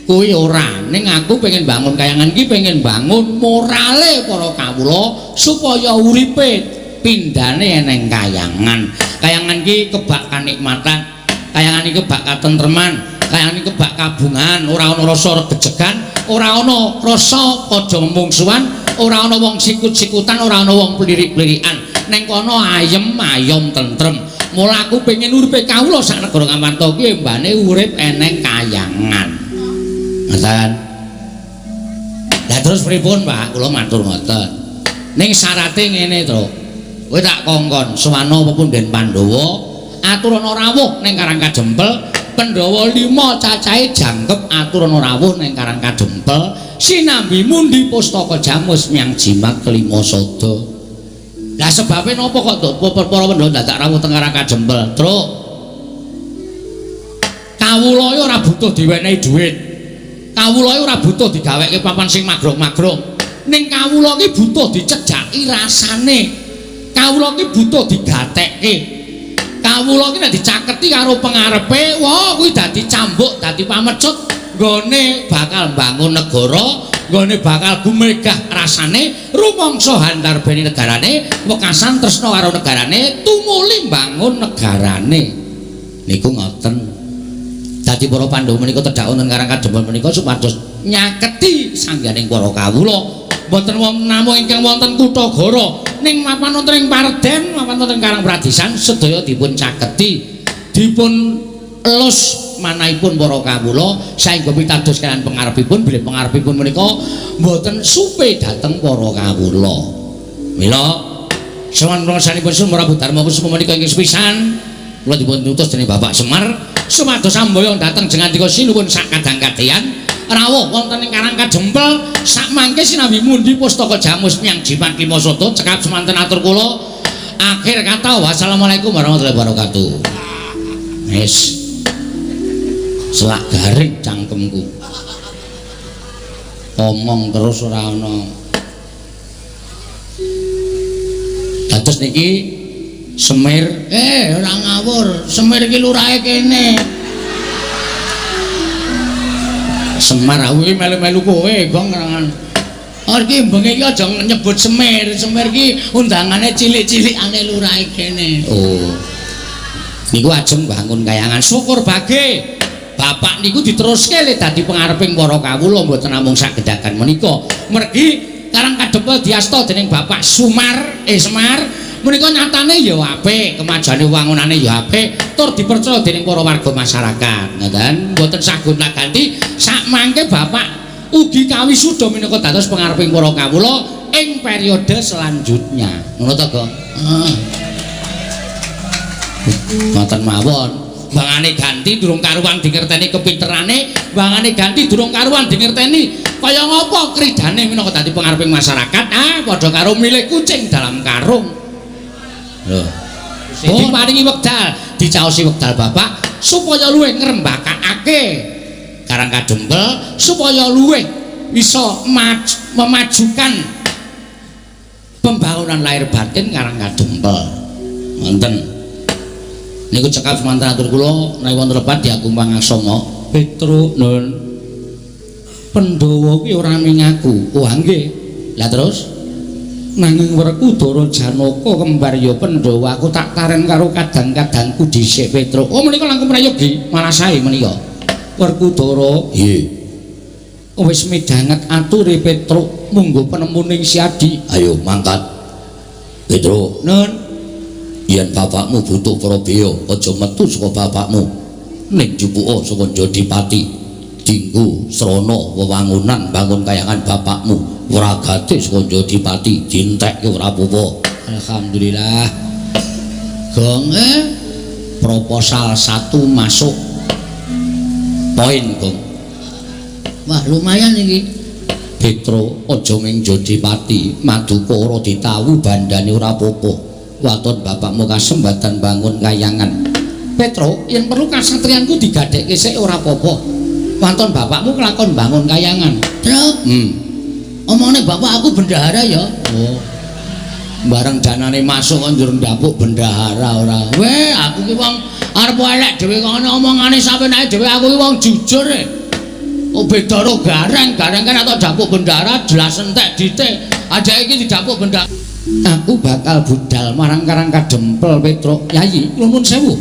kuwi ora. Ning aku pengen bangun kayangan iki pengen bangun morale para kawula supaya uripe pindhane eneng kayangan. Kayangan iki kebak kanikmatan, kayangan iki kebak katentreman, kayangan iki kebak kabungan, ora ana rasa regejegan, ora ana rasa padha mungsuhan, ora ana wong sikut-sikutan, ora ana wong plirik-plirikan. Neng kono ayem ayom tentrem. Mula aku pengen uripe kawula sak negara Ngamarta kuwi embane urip eneng kayangan. Ngoten. Lah terus pripun, Pak? Kula matur ngoten. Ning syarate ngene to. Kowe tak kongkon sowana pepunden Pandhawa, aturana rawuh ning Karang Kadempel, Pandhawa 5 cacahe jangkep aturana rawuh ning Karang Kadempel, sinambi mundi pustaka jamus miang jimat kelima sada. Lah sebabe napa kok para Pandhawa dadak rawuh teng Karang Kadempel? Truk. Kawula iki ora butuh diwenehi dhuwit. Kawula iki ora butuh digaweke papan sing magrong-magrong. Ning kawula iki butuh dicejaki rasane. Kawula iki butuh digatekke. Kawula iki nek dicaketi karo pengarepe, wah kuwi dadi cambuk, dadi pamecut nggone bakal mbangun negara, nggone bakal gumregah rasane, rumangsa handarbeni negarane, wekasan tresna karo negarane, tumuli mbangun negarane. Niku ngoten. Dadi para Pandhawa menika tedhak wonten Karang Kadempel menika supados nyaketi sangganing para kawula. Mboten wonten namung ingkang wonten Kutagara, ning mapan wonten ing Parden, mapan wonten Karang Pradisan sedaya dipun caketi, dipun elus manahipun para kawula saengga pitados kaliyan pangarepipun bilih pangarepipun menika mboten supe dhateng para kawula. Mila sowan pangsanipun Semar Prabu Darma Kusuma menika ingkang sepisan kula dipun utus dening Bapak Semar supados samboyong dhateng jengandika sinuwun sak kadang-kadheyan rawuh wonten ing Karang Kadempel sakmangke sinambi mundi pustaka jamus miang jimat lima sada. Cekap semanten atur kula, akhir kata wassalamualaikum warahmatullahi wabarakatuh. Wis selak garing cangkemku omong terus ora ana. Dados niki Semir, ora ngawur, Semir iki lurahe kene. Semar aku iki melu-melu kowe, Gong. Oh iki bengi iki aja nyebut Semir, Semir iki undangane cilik-cilikane lurahe kene. Oh. Niku ajeng bangun kayangan, syukur bage. Bapak niku diteruske le dadi pengareping para kawula mboten namung sagedagan menika. Mergi Karang Kadempel diasta dening Bapak Sumar, Semar menika nyatane ya apik, kemajuane wangunane ya apik, tur dipercaya dening para warga masyarakat. Ngoten, mboten sah gonta-ganti. Sakmangke Bapak ugi kawisuda minangka dados pengareping para kawula ing periode selanjutnya. Ngono to, Gong? Heeh. Ngoten mawon. Bangane ganti durung karuan dingerteni kepinterane, bangane ganti durung karuan dingerteni kaya ngapa kridane minangka dadi pengareping masyarakat. Ah, padha karo milih kucing dalam karung. Lho. Diparingi wekdal, dicaosi wekdal Bapak supaya luwih ngrembakakake Karang Kadempel, supaya luwih Bisa memajukan pembangunan lahir batin Karang Kadempel. Wonten. Niku cekap semanten atur kula, menawi wonten lepat diagung pangaksama. Petruk nun. Pandhawa kuwi ora ming aku. Wah nggih. Lah terus nanging Werkudara Janaka kembar ya Pandhawa, aku tak taren karo kadang-kadangku dhisik Petruk. Oh menika langkung prayogi, malah sae menika. Werkudara, nggih. Wis midhanget ature Petruk, munggo penemuning Siadi. Ayo mangkat. Petruk, Nun. Yen bapakmu butuh prabeya, aja metu saka bapakmu. Ning jupuka saka Jodipati. Dinggo srana wewangunan bangun kayangan bapakmu. Wragate saka Jodipati dientekke ora apa-apa. Alhamdulillah. Gong proposal 1 masuk. Poin, Gong. Wah, lumayan iki. Petro aja ming Jodipati, Maduka ora ditawu bandane ora apa-apa. Waton bapakmu kasembatan bangun kayangan. Petro, yen perlu kasatriyanku digadhekke sik ora apa-apa. Waton bapakmu kelakon bangun kayangan. Truk. Omongane bapak aku bendahara ya. Oh. Bareng danane masuk kok njur ndapuk bendahara ora. Weh, aku ki wong arep elek dhewe kok ana omongane sapenake dhewe, aku ki wong jujur e. Oh beda ro gareng, gareng kan atau dapuk bendahara jelas entek dite. Aja iki didapuk bendahara. Aku bakal budal marang Karang Kadempel Petruk. Yayi, nuwun sewu.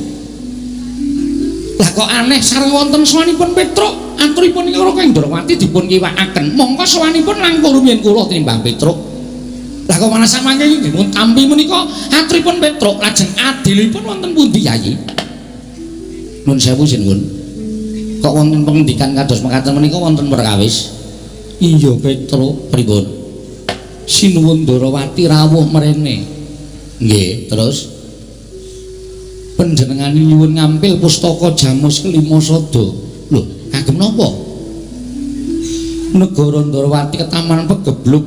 Lah kok aneh sareng wonten sowanipun Petruk, aturipun karo Kendrawati dipun kiwakaken. Mongko sowanipun langkung rumiyin kula tinimbang Petruk. Lah kok malah samangke dipun tampi menika aturipun Petruk, lajeng adilipun wonten pundi Yayi? Nuwun sewu sinuwun. Kok wonten pengendikan kados mekaten menika wonten perkawis? Iya Petruk, pripun? Sinuwun Ndorowati rawuh mrene. Nggih, terus panjenengane nyuwun ngampil pustaka Jamus Kelima Sada. Lho, kagem napa? Negara Ndorowati ketaman pegebluk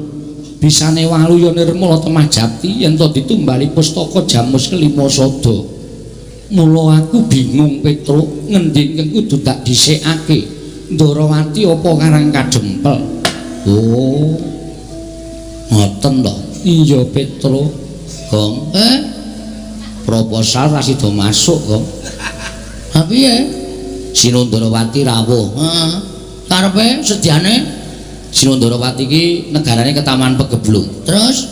bisane waluya nirmala temah jati yen to ditumbali pustaka Jamus Kelima Sada. Mula aku bingung Petruk, ngendi ingkang kudu tak dhisikake? Ndorowati apa Karang Kadempel? Oh. Ngoten to. Iya Petruk. Gong, proposal ra sida masuk, Gong. Ha piye? Sinundrawati rawuh. Heeh. Karepe sediane Sinundrawati iki negarane ketaman pegeblung. Terus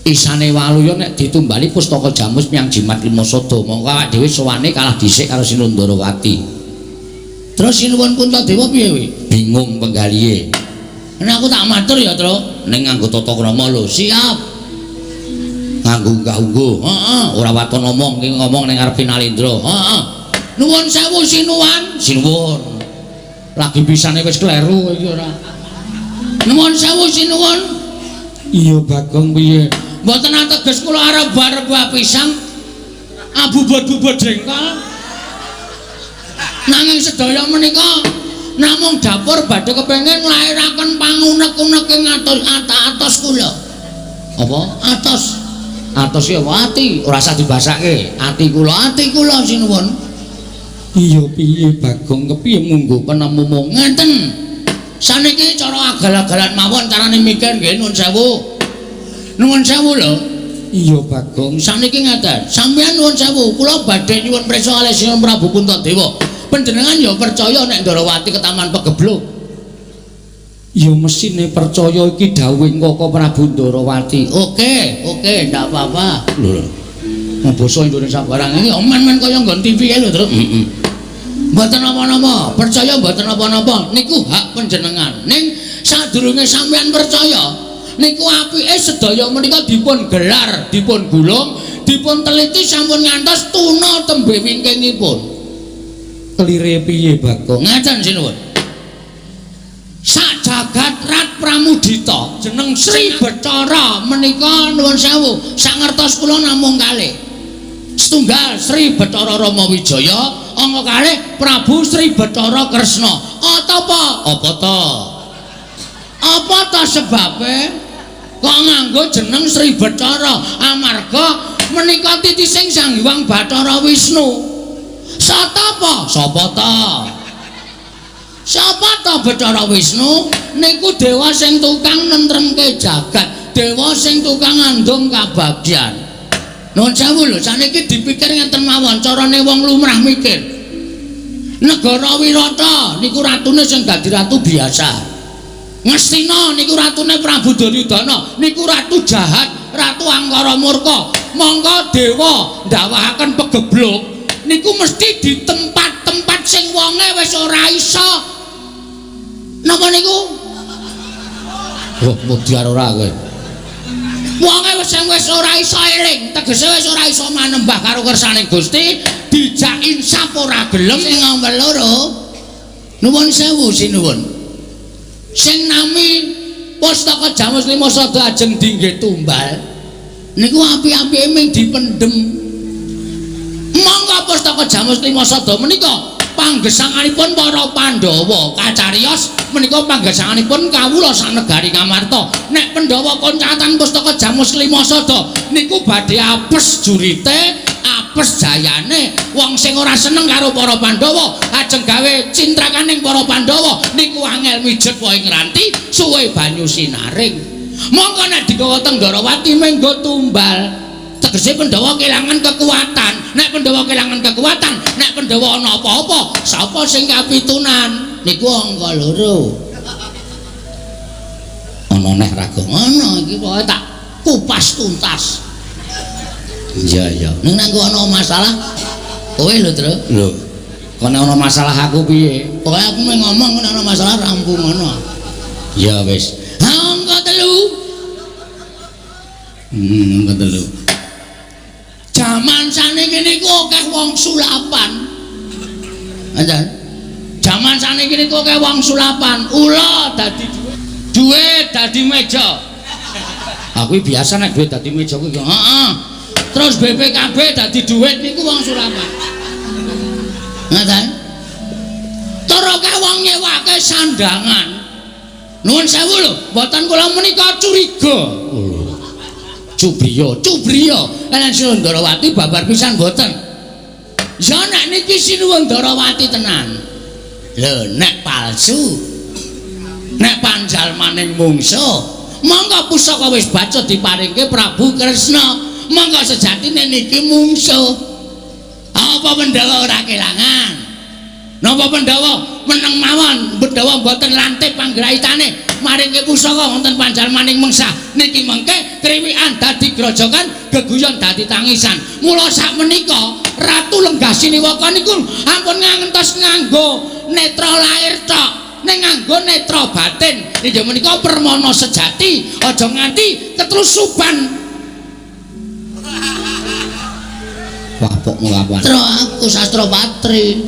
isane waluya nek ditumbali pustaka Jamus miyang Jimat Lima Sada, mongko awak dhewe sowane kalah dhisik karo Sinundrawati. Terus Sinuwun Puntadewa piye kuwi? Bingung penggalihe. Nek aku tak matur ya, Truk, ning nganggo tata krama lho. Siap. Nganggo unggah-ungguh. Heeh, ora waton ngomong, iki ngomong ning ngarepe Nalendra. Heeh. Nuwun sewu sinuwan. Sinuwun. Lagi pisane wis kleru iki ora. Nuwun sewu sinuwun. Iya Bagong piye? Mboten ateges kula arep bar pisang abubut-bubut jengkol. Nanging sedaya menika namung dapur badhe kepengin nglairaken pangunek-unek ing atos kula. Apa? Atos. Atos ya ati, ora usah dibasake. Ati kula sinuwun. Iya piye Bagong kepiye munggo penemumu ngenten. Saniki cara agal-agalan mawon carane mikir nggih nuwun sewu. Nuwun sewu lho. Iya Bagong, saniki ngaten. Sampeyan nuwun sewu, kula badhe nyuwun prisa kalih Sinuwun Prabu Puntadewa. Panjenengan ya percaya nek Ndorowati ketaman pegebluk? Ya mesine percaya iki dawuhing Koko Prabu Ndorowati. Oke, oke, ndak apa-apa. Lho. Basa Indonesia barang iki men-men kaya nggon TV lho, Truk. Heeh. Mboten napa-napa, percaya mboten napa-napa, niku hak panjenengan. Ning sadurunge sampeyan percaya, niku apike sedaya menika dipun gelar, dipun gulung, dipun teliti sampun ngantos tuna tembe wingkingipun. Kelire piye Bagong? Ngaten sinuwun. Sak jagat rat pramudita jeneng Sri Bathara menika nuwun sewu, sak ngertos kula namung kalih. Setunggal Sri Bathara Rama Wijaya, angka kalih Prabu Sri Bathara Kresna. Apa? Apa ta? Apa ta sebabe kok nganggo jeneng Sri Bathara? Amarga menika titising Sang Hyang Bathara Wisnu. Sapa? Sapa ta? Sapa Atau Bathara Wisnu niku dewa sing tukang nentremke jagat, dewa sing tukang ngandung kabagyan. Nuwun sewu lho, saniki dipikir ngenten mawon carane wong lumrah mikir. Negara Wirata niku ratune sing dadi ratu biasa. Ngastina niku ratune Prabu Duryudana, niku ratu jahat, ratu angkara murka. Mongko dewa ndawahaken pegebluk niku mesti di tempat-tempat sing wonge wis ora iso. Napa niku? Oh, mudyar ora kowe. Wonge wis ora iso eling, tegese wis ora iso manembah karo kersane Gusti, dijak insaf ora gelem. Sing nomor loro. Nuwun sewu sinuwun. Sing nami Pustaka Jamus Lima Sada ajeng dingge tumbal niku api-apike ming dipendhem. Monggo Pustaka Jamus Lima Sada menika panggesanganipun para Pandhawa kacariyos menika panggesanganipun kawula sanegari Ngamarta. Nek Pandhawa koncatan Pustaka Jamus Lima Sada niku badhe apes jurite, apes jayane. Wong sing ora seneng karo para Pandhawa ajeng gawe cintrakaning para Pandhawa niku angel mijet wae ngranti suwe banyu sinaring. Mongko nek digawa teng Ndorowati menggo tumbal, tegese Pandhawa kelangan kekuatan. Nek Pandhawa kelangan kekuatan, nek Pandhawa ana apa-apa, sapa sing kapitunan? Niku angka loro. Ana neh raga ngono iki pokoke tak kupas tuntas. Iya iya. Ning nek ana masalah kowe lho, Tru. Lho. Kok nek ana masalah aku piye? Pokoke aku mung ngomong nek ana masalah rampung ngono. Ya wis. Ha angka telu. Angka telu. Jaman saniki niku akeh wong sulapan. Ngoten. Jaman saniki niku akeh wong sulapan. Ula dadi dhuwit, dhuwit dadi meja. Aku biasa nek dhuwit dadi meja kuwi. Heeh. Terus BPKB dadi dhuwit niku wong sulapan. Ngoten. Tur akeh wong nyewake sandangan. Nuwun sewu lho, mboten kula menika curiga. Cubriya, cubriya. Lan Sinuwun Ndarawati babar pisan mboten. Ya nek niki Sinuwun Ndarawati tenan. Lho nek palsu. Nek panjalmaning mungsuh, monggo pusaka wis bacut diparingke Prabu Kresna. Monggo sejatine niki mungsuh. Apa Pandhawa ora kelangan? Napa Pandhawa meneng mawon, Pandhawa mboten lantip panggraitane maringke pusaka wonten panjalmaning mengsah. Niki mengke kriwikan dadi grojogan, geguyon dadi tangisan. Mula sakmenika Ratu Lenggah Siniwaka niku ampun ngantos nganggo netra lahir tok, ning nganggo netra batin. Inggih menika permana sejati, aja nganti ketlusupan. Wah, pokmu kapan? Tro aku sastra patri.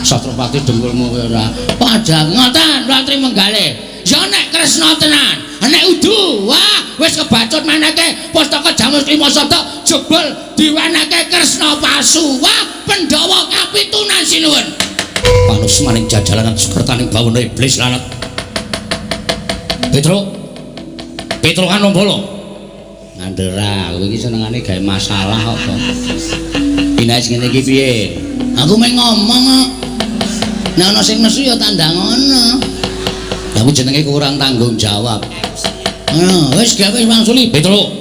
Sastra patri dengkulmu kowe ora. Padha ngoten Ratri Menggale. Ya nek Kresna tenan, nek udu, wah wis kebacut meneke Pustaka Jamus Lima Sada jebul diwenehke Kresna palsu. Wah, Pandhawa kapitunan sinuwun. Panusmaning jajalanan sekertaning bawana iblis lanat. Petro. Petro Kanombala. Ngandera, kowe iki senengane gawe masalah kok to. Nek ngene iki piye? Aku mung ngomong kok. Nek ana sing nesu ya tandang ngono. Lah kuwi jenenge kurang tanggung jawab. Ngono, wis gawe wangsuli. Petro.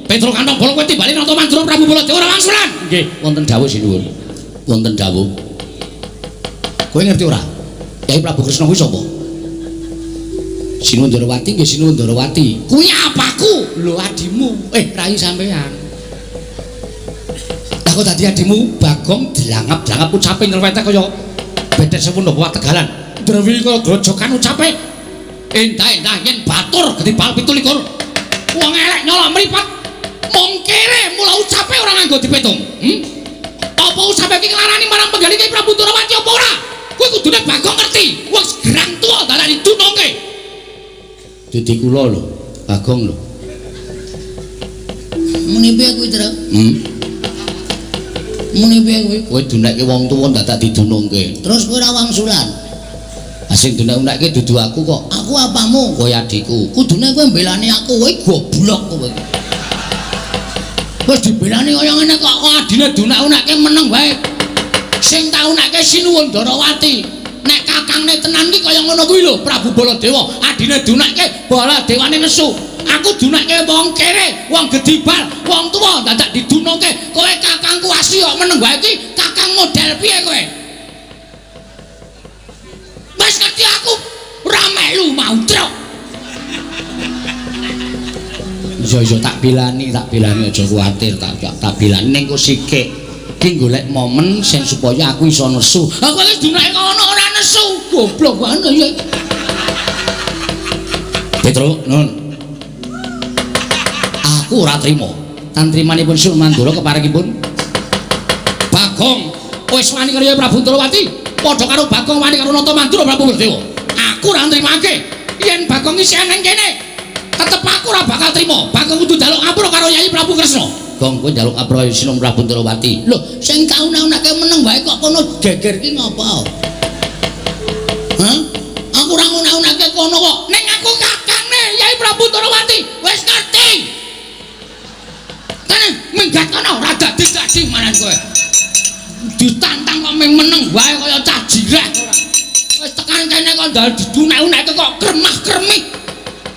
Petro Kanombala kowe timbali nata Mandura Prabu Baladewa ora wangsulan. Nggih, wonten dawuh sinuwun. Wonten dawuh. Kowe ngerti ora? Kyai Prabu Kresna kuwi sapa? Sinuwun Ndarawati nggih Sinuwun Ndarawati. Kuwi apaku? Lho adimu. Rai sampean. Lah kok dadi adimu Bagong dilangap-langap ucape nyelwetek kaya bedet sepundha Tegalan. Drewi kaya grojokan ucape. Endah-endah yen batur gedhi bal 27. Wong elek nyolok mripat. Mung kere mula ucape ora nganggo dipitung. Apa ucape iki nglarani marang penggalih Kyai Prabu Ndarawati apa ora? Kuwi kudune Bagong ngerti. Wong gerang tuwa dalan didunungke. Dadi kula lho, Bagong lho. Muni piye kuwi, Tru? Muni piye kuwi? Kowe dunekke wong tuwa dadak didunungke. Terus kowe ora wangsulan. Ah sing dunek-unekke dudu aku kok. Aku apamu? Kowe adikku. Kudune kowe mbelani aku, kowe goblok kowe. Wis dibelani kaya ngene kok adine dunek-unekke meneng wae. Sing tau nekke Sinuwun Ndarawati. Nek kakangne tenan ki kaya ngono kuwi lho Prabu Baladewa. Adine dunekke Baladewane nesu. Aku dunekke wong kere, wong gedibal, wong tuwa dadak didunoke. Kowe kakangku asli kok meneng wae iki kakang model piye kowe? Wis ngerti aku ora melu mau truk. Iya tak bilani aja kuwatir, tak bilani ning kok sikik. Ki golek momen sing supaya aku iso nesu. Aku wis dunake kono ora nesu. Goblok banget ya. Petro, nun. Aku ora trima. Tantrimanipun Sun Mandura keparengipun Bagong wis wani karo Prabu Ndrawati, padha karo Bagong wani karo Nata Mandura Prabu Baladewa. Aku ora nrimake. Yen Bagong isih nang kene, tetep aku ora bakal trima. Bagong kudu njaluk ngapura karo Yayi Prabu Kresna. Gong kowe njaluk ngapura Sinung Prabu Ndrawati. Lho, sing tak una-unake meneng wae kok kono geger ki ngopo? Hah? Aku ora nguna-unake kono kok. Ning aku kakangne Yayi Prabu Ndrawati. Wis ngerti. Kene minggat kono ora dadi-dadi maran kowe. Ditantang kok ming meneng wae kaya cah jireh ora. Wis tekan kene kok ndal didunek-uneke kok kremah-kremih.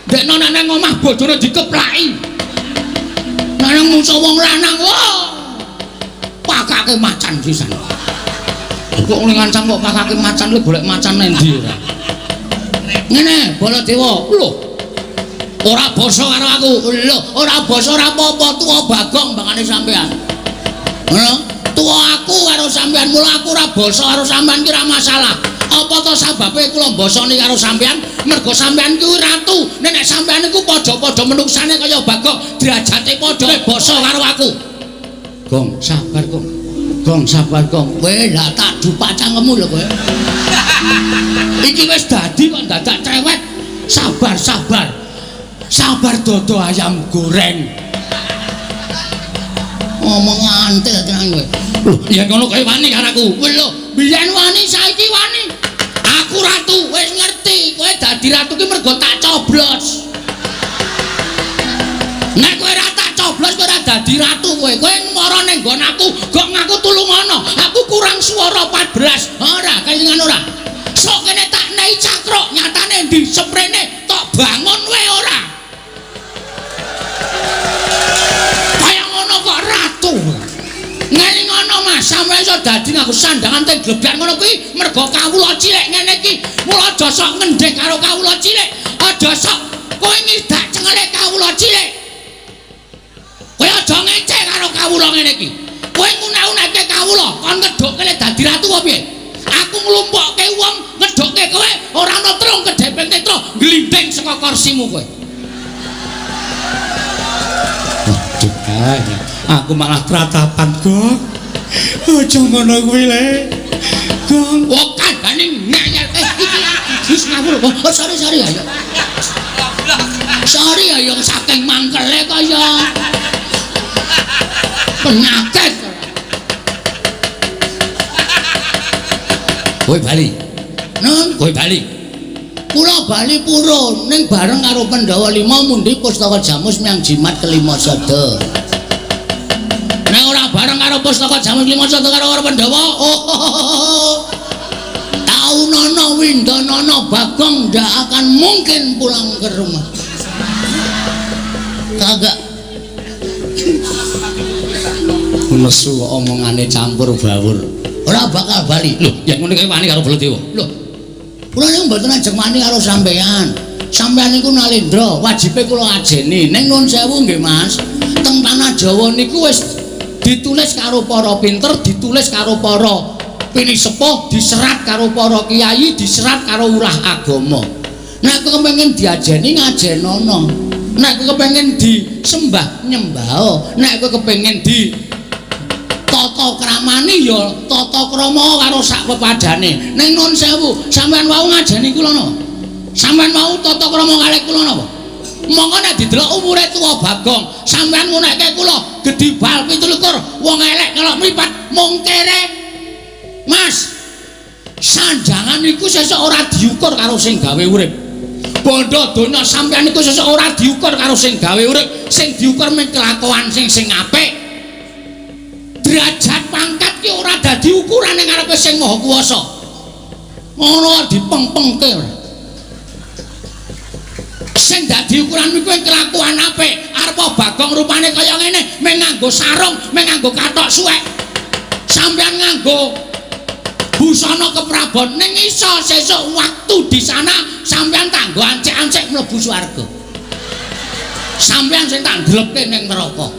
Ndekno nang omah bojone dikeplaki. Nang mungso wong lanang wah. Pakake macan sisan. Kok ngene ngancam kok pakake macan lho golek macan nang ndi ora. Ngene Baladewa, lho. Ora basa karo aku. Lho, ora basa ora apa-apa tuwa Bagong bangane sampean. Ngono? Tuwa aku karo sampean, mula aku ora basa karo sampean ki ora masalah. Apa to sababe kula mbasani karo sampean? Mergo sampean kuwi ratu. Nek sampean iku padha-padha menuksane kaya Bagong, derajate padha basa karo aku. Gong, sabar, Gong. Gong, sabar, Gong. Kowe lah tak dupak cangkemmu lho kowe. Iki wis dadi kok dadak cerewet. Sabar, sabar. Sabar dodo ayam goreng. Ngomong antil tenan kowe. Lho, yen ngono kowe wani karo aku. Lho, biyen wani saiki wani. Aku ratu, wis ngerti. Kowe dadi ratu ki mergo tak coblos. Nek kowe ora tak coblos kowe ora dadi ratu kowe. Kowe mara ning nggon aku, gok ngaku tulungono. Aku kurang swara 14. Ora, kelingan ora. Sok kene tak nei cakruk, nyatane ndi seprene tok bangun wae ora. Kaya ngono kok ratu. Ngelingono Mas, sampeyan iso dadi nganggo sandangan teng glebyar ngono kuwi mergo kawula cilik ngene iki. Mula aja sok ngendhek karo kawula cilik. Aja sok kowe ngidak cengele kawula cilik. Kowe aja ngecek karo kawula ngene iki. Kowe nguna-unake kawula kon ngedhukke le dadi ratu apa piye? Aku nglumpukke wong ngedhukke kowe ora ana trung kedhepeng tetra glindhing saka kursimu kowe. Waduh, aku malah tratapan, Gong. Aja ngono kuwi le. Gong, kok kandhane ngeyel. Iki wis ngawur. Oh, sorry ayo. Sorry ayo saking mangkele kaya penyakit. Kowe bali. Nun, kowe bali. Kula bali purun ning bareng karo Pandhawa 5 mundi pustaka jamus miang jimat kelima sada. Nek ora bareng karo pustaka jamus lima sada karo Pandhawa, oh. Taunono Windonono Bagong ndak akan mungkin pulang ke rumah. Kagak. Nesu omongane campur bawur. Ora bakal bali. Lho, yen ngono kae wani karo Baladewa. Lho. Kula niku mboten ajeng wani karo sampean. Sampean niku nalendra, wajibe kula ajeni. Ning nuwun sewu nggih, Mas. Teng tanah Jawa niku wis ditulis karo para pinter, ditulis karo para pinisepuh, diserat karo para kiai, diserat karo urah agama. Nek kowe kepengin diajeni ngajenono. Nek kowe kepengin disembah nyembah. Nek kowe kepengin di tata kramani ya tata krama karo sak pepadane. Ning nuwun sewu, sampean wau ngajeni kula napa? Sampean wau tata krama kalih kula napa? Monggo nek didelok umure tuwa Bagong, sampean ngunekke kula gedhi bal 27, wong elek nyelok mripat mung kere. Mas, sanjangan iku sesuk ora diukur karo sing gawe urip. Bondo donya sampean iku sesuk ora diukur karo sing gawe urip, sing diukur mung kelakuan sing apik. Derajat pangkat ki ora dadi ukuran ning ngarepe sing Maha Kuwasa. Ngono dipeng-pengke ora. Sing dadi ukuran kuwi kelakuan apik. Arep Bagong rupane kaya ngene, mung nganggo sarung, mung nganggo kathok suwek. Sampeyan nganggo busana keprabon ning iso sesuk waktu di sana sampeyan tanggo ancek-ancek mlebu swarga. Sampeyan sing tak ndlepke ning neraka.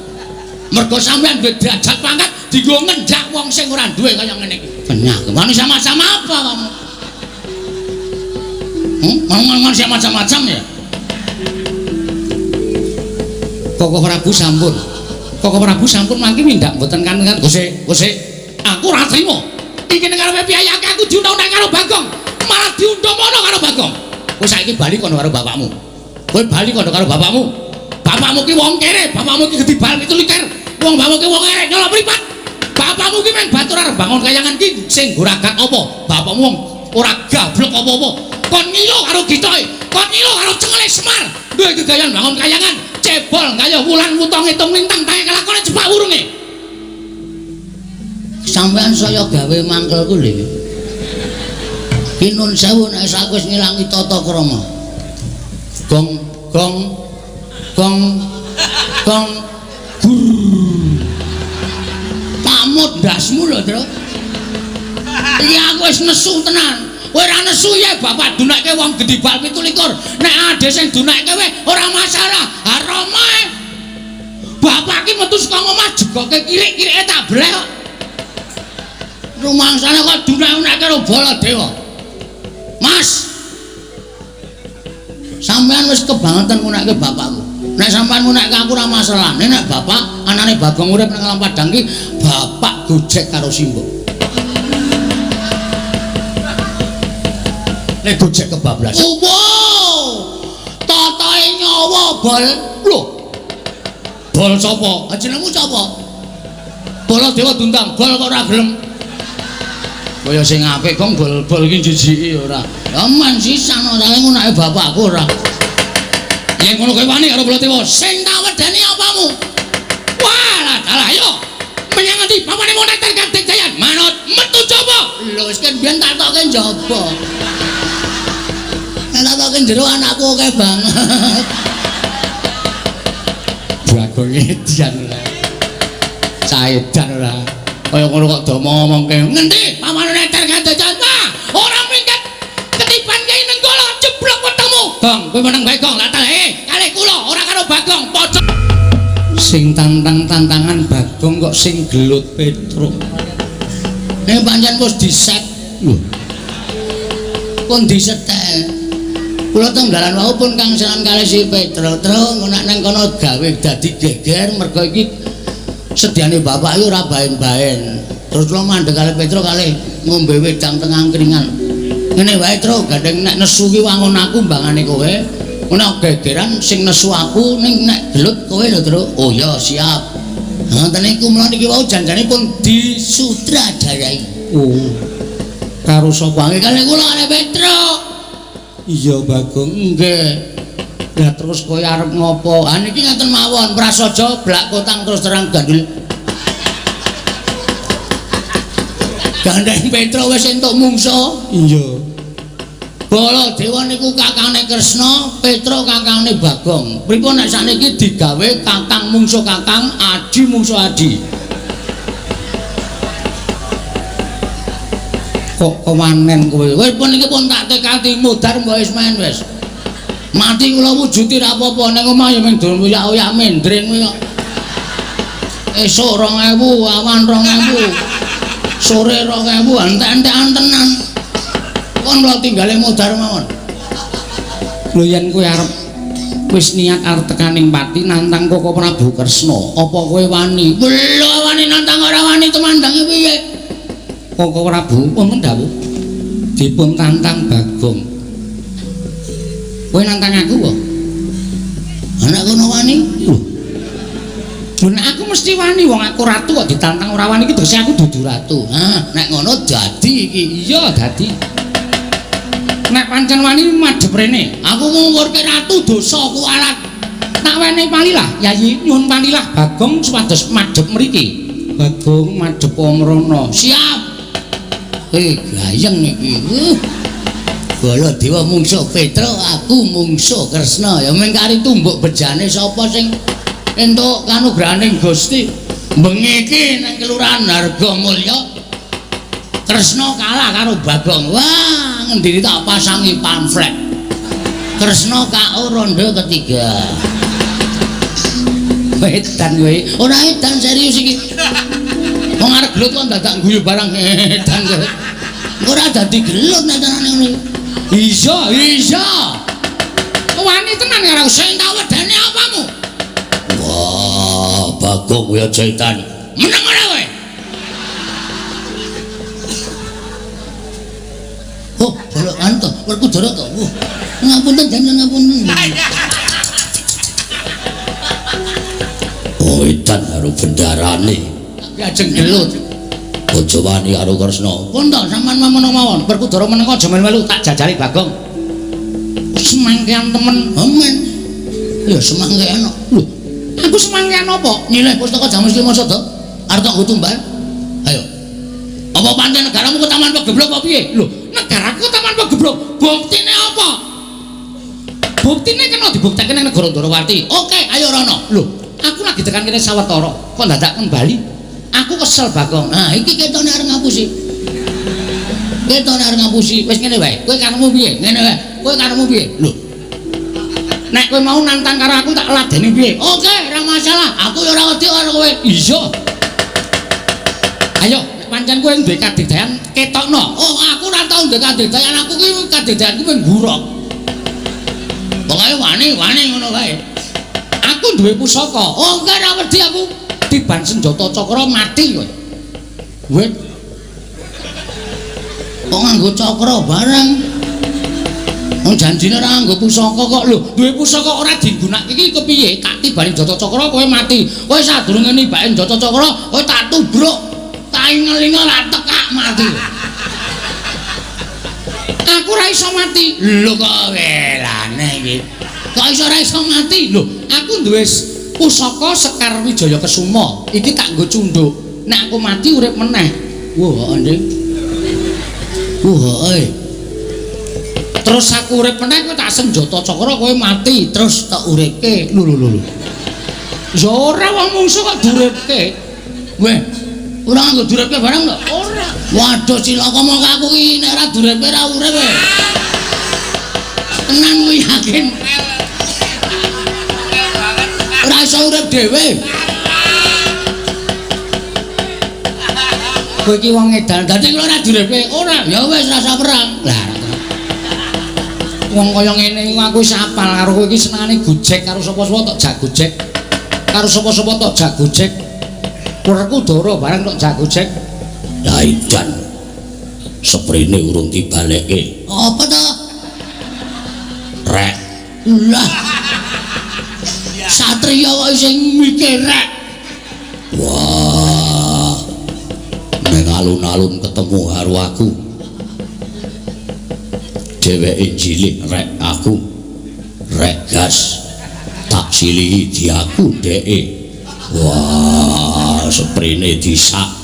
Mergo sampeyan duwe derajat pangkat dienggo ngenjak wong sing ora duwe kaya ngene iki. Kenyah, manusia macam apa kamu? Manusia macam-macam ya. Koko Prabu sampun. Koko Prabu sampun mangke mindak mboten kan Gusti, Gusti. Aku ora trimo. Iki ning karepe piyayake aku diundang-undang karo Bagong. Malah diundang mono karo Bagong. Kowe saiki bali kono karo bapakmu. Kowe bali kono karo bapakmu. Bapakmu ki wong kere, bapakmu ki gedhi bal 27. Wong bapakmu ki wong kere nyolok mripat. Bapakmu ki mung batur arep bangun kayangan ki sing goragat apa? Bapakmu wong ora gablek apa-apa. Kon ngilo karo gitoke, kon ngilo karo cengele Semar. Duwe gegayan bangun kayangan, cebol gaya wulan wuta ngitung lintang tangi kelakone jepak wurunge. Sampeyan saya gawe mangkelku lho. Ki nun sewu nek aku wis ngilangi tata krama. Gong gong gong gong gur. Pamut ndasmu lho, Tru. Iki aku wis nesu tenan. Kowe ora nesu ya bapak dunekke wong gedhi bal 27. Nek ade sing dunekke kowe ora masalah. Ha romae. Bapak ki metu saka omah jegoke kirik-kirike tak bleh kok. Rumangsane kok dunek-dunekke karo Baladewa. Mas. Sampeyan wis kebangetan ngunekke bapakku. Nek sampeyan ngunekke aku ora masalah. Nek bapak anane Bagong urip nang Alam Padang ki bapak gojek karo simbok. Nek gojek kebablas. Wow! Totoe nyawa bol. Lho. Bol sapa? Jenengmu sapa? Baladewa diundang, bol kok ora gelem. Kaya sing apik kok bol-bol iki jijiki ora. Ya men sisan ora ngunake bapakku ora. Yen ngono kowe wani karo Baladewa, sing tak wedeni apamu? Wah, dalah ayo. Menyang ngendi bapane moneter Kadek Jayan? Manut metu coba. Lho wis kan biyen tak tokke njaba. Nek tak tokke jero anakku akeh banget. Bagong edian ora. Saedan ora. Kaya ngono kok do ngomongke. Ngendi pamane neter Kadek Jayan? Wah, ora minggat. Ketiban Kyai Nenggala jeblok wetengmu. Gong, kowe meneng bae Gong. Lah kalih kula ora karo Bagong. Pojok sing tantang-tantangan Bagong kok sing gelut Petruk. Nek pancen wis diset. Lho. Pun disetel. Kula teng dalan wau pun kangselan kalih si Petruk. Truk ngono nang kono gawe dadi geger mergo iki sediane bapak iki ora baen-baen. Terus kula mandeg kalih Petruk kalih ngombe wedang teng angkringan. Ngene wae Truk, gandeng nek nesu ki wangun aku mbangane kowe. Ngono gegeran sing nesu aku ning nek gelut kowe lho Truk. Oh ya siap. Ngoten niku mula niki wau janjane pun disutradarai. Oh. Karo sapa? Nggih kalih kula kalih Petruk. Iya Bagong, nggih. Lah terus kowe arep ngopo? Ah niki ngaten mawon, prasaja blak kotang terus terang gandul. Gandeng Petruk wis entuk mungsa. Iya. Baladewa niku kakangne Kresna, Petruk kakangne Bagong. Pripun nek sakniki digawe kakang mungsuh kakang, adi mungsuh adi. Kok kewanen kowe? Wis pun iki pun tak tekati mudhar mbok wis main wis. Mati kula wujuti ra apa-apa ning omah ya mung dolen oyak-oyak mendring kuwi kok. Esuk 2000, awan 2000. Sore 2000, entek-entekan tenan. Kon kula tinggale mudhar mawon. Lho yen kowe arep wis niat arep tekaning pati nantang Koko Prabu Kresna, apa kowe wani? Lho wani nantang ora wani tumandange piye? Koko Prabu wonten dawuh dipun tantang Bagong. Kowe nantang aku kok? Anak kono wani? Lho. Lho nek aku mesti wani wong aku ratu kok ditantang ora wani iki tegese aku dudu ratu. Hah, nek ngono dadi iki. Iya, dadi. Nek pancen wani madhep rene. Aku ngungkurke ratu dosa ku alat. Tak wenehi palilah, Yayi nyuwun palilah Bagong supados madhep mriki. Bagong madhep mrono. Siap. Gayeng iki. Baladewa mungsuh Petruk, aku mungsuh Kresna. Ya mung kari tumbuk bejane sapa sing entuk kanugrahaning Gusti. Bengi iki nang Kelurahan Hargomulya Kresna kalah karo Bagong. Wah, ngendiri tak pasangi pamflet. Kresna KO ronde ketiga. Edan kowe. Ora edan serius iki. Wong arep gelut kok dadak guyu barang edan kowe. Ora dadi gelut nek tenane ngono. Iya, iya. Wani tenan karo sing tak wedeni apamu? Wah, Bagong kowe aja edan. Meneng ora kowe? Oh, bolok anu to, Werkudara to. Wah, ngapunten jangan ngapunten. Oh, edan karo bendarane. Ki ajeng gelut. Aja wani karo Kresna. Pun to sampean memono mawon. Werkudara meneng aja melu-melu tak jajali Bagong. Semangkean temen. Amen. Ya semangkean kok. Lho, aku semangkean apa? Nyileh pustaka Jamus Lima Sada. Arep tak nggo tumbal. Ayo. Apa pancen negaramu ketaman pegeblok apa piye? Lho, negaraku ketaman pegeblok. Buktine apa? Buktine kena dibuktekke ning negara Ndorowati. Oke, ayo rono. Lho, aku lagi tekan kene sawetara, kok dadak kembali? Aku kesel Bagong. Nah, iki ketone arep ngapusi. Ketone arep ngapusi. Wis ngene wae. Kowe karepmu piye? Ngene wae. Kowe karepmu piye? Lho. Nek kowe mau nantang karo aku tak ladeni piye? Oke, ora masalah. Aku ya ora wedi karo kowe. Iya. Ayo, nek pancen kowe duwe kadigdayan ketokno. Oh, aku ora tau duwe kadigdayan. Aku ki kadigdayanku mung gurok. Pokoke wani-wani ngono wae. Aku duwe pusaka. Oh, enggak ora wedi aku. Tiban senjata cakra mati kowe. Wit. Kok nganggo cakra barang? Wong janjine ora nganggo pusaka kok. Lho, duwe pusaka ora digunakake iki kepiye? Tak tibani senjata cakra kowe mati. Kowe sadurunge nibake senjata cakra, kowe tak tubruk. Tak ingel-ingel tak tekak mati. Aku ora iso mati. Lho kok welane iki. Kok iso ora iso mati? Lho, aku duwe pusaka Sekar Wijaya Kesuma. Iki tak nggo cunduk. Nek aku mati urip meneh. Wah, Anding. Wah, terus aku urip meneh kowe tak senjata cakra kowe mati, terus tak uripke. Lho lho lho. Ya ora wong mungsuh kok diuripke. Weh, ora nganggo diuripke barang to? Ora. Waduh cilaka mongko aku ki nek ora diuripke ora urip. Tenan kuwi yakin. Ora iso urip dhewe. Kowe iki wong edan, dadi kula ora diuripke. Ora, ya wis rasa perang. Lah, wong kaya ngene iku aku wis apal karo kowe iki senengane gojek karo sapa-sapa tok jak gojek. Karo sapa-sapa tok jak gojek. Werkudara barang tok jak gojek. Lah edan. Seprene urung dibalekke. Apa to? Rek. Lah. Satria kok sing mikir rek. Wah. Ning alun-alun ketemu karo aku. Dheweke cilik rek aku. Rek gas. Tak silihi diaku dheke. Wah, seprene disak.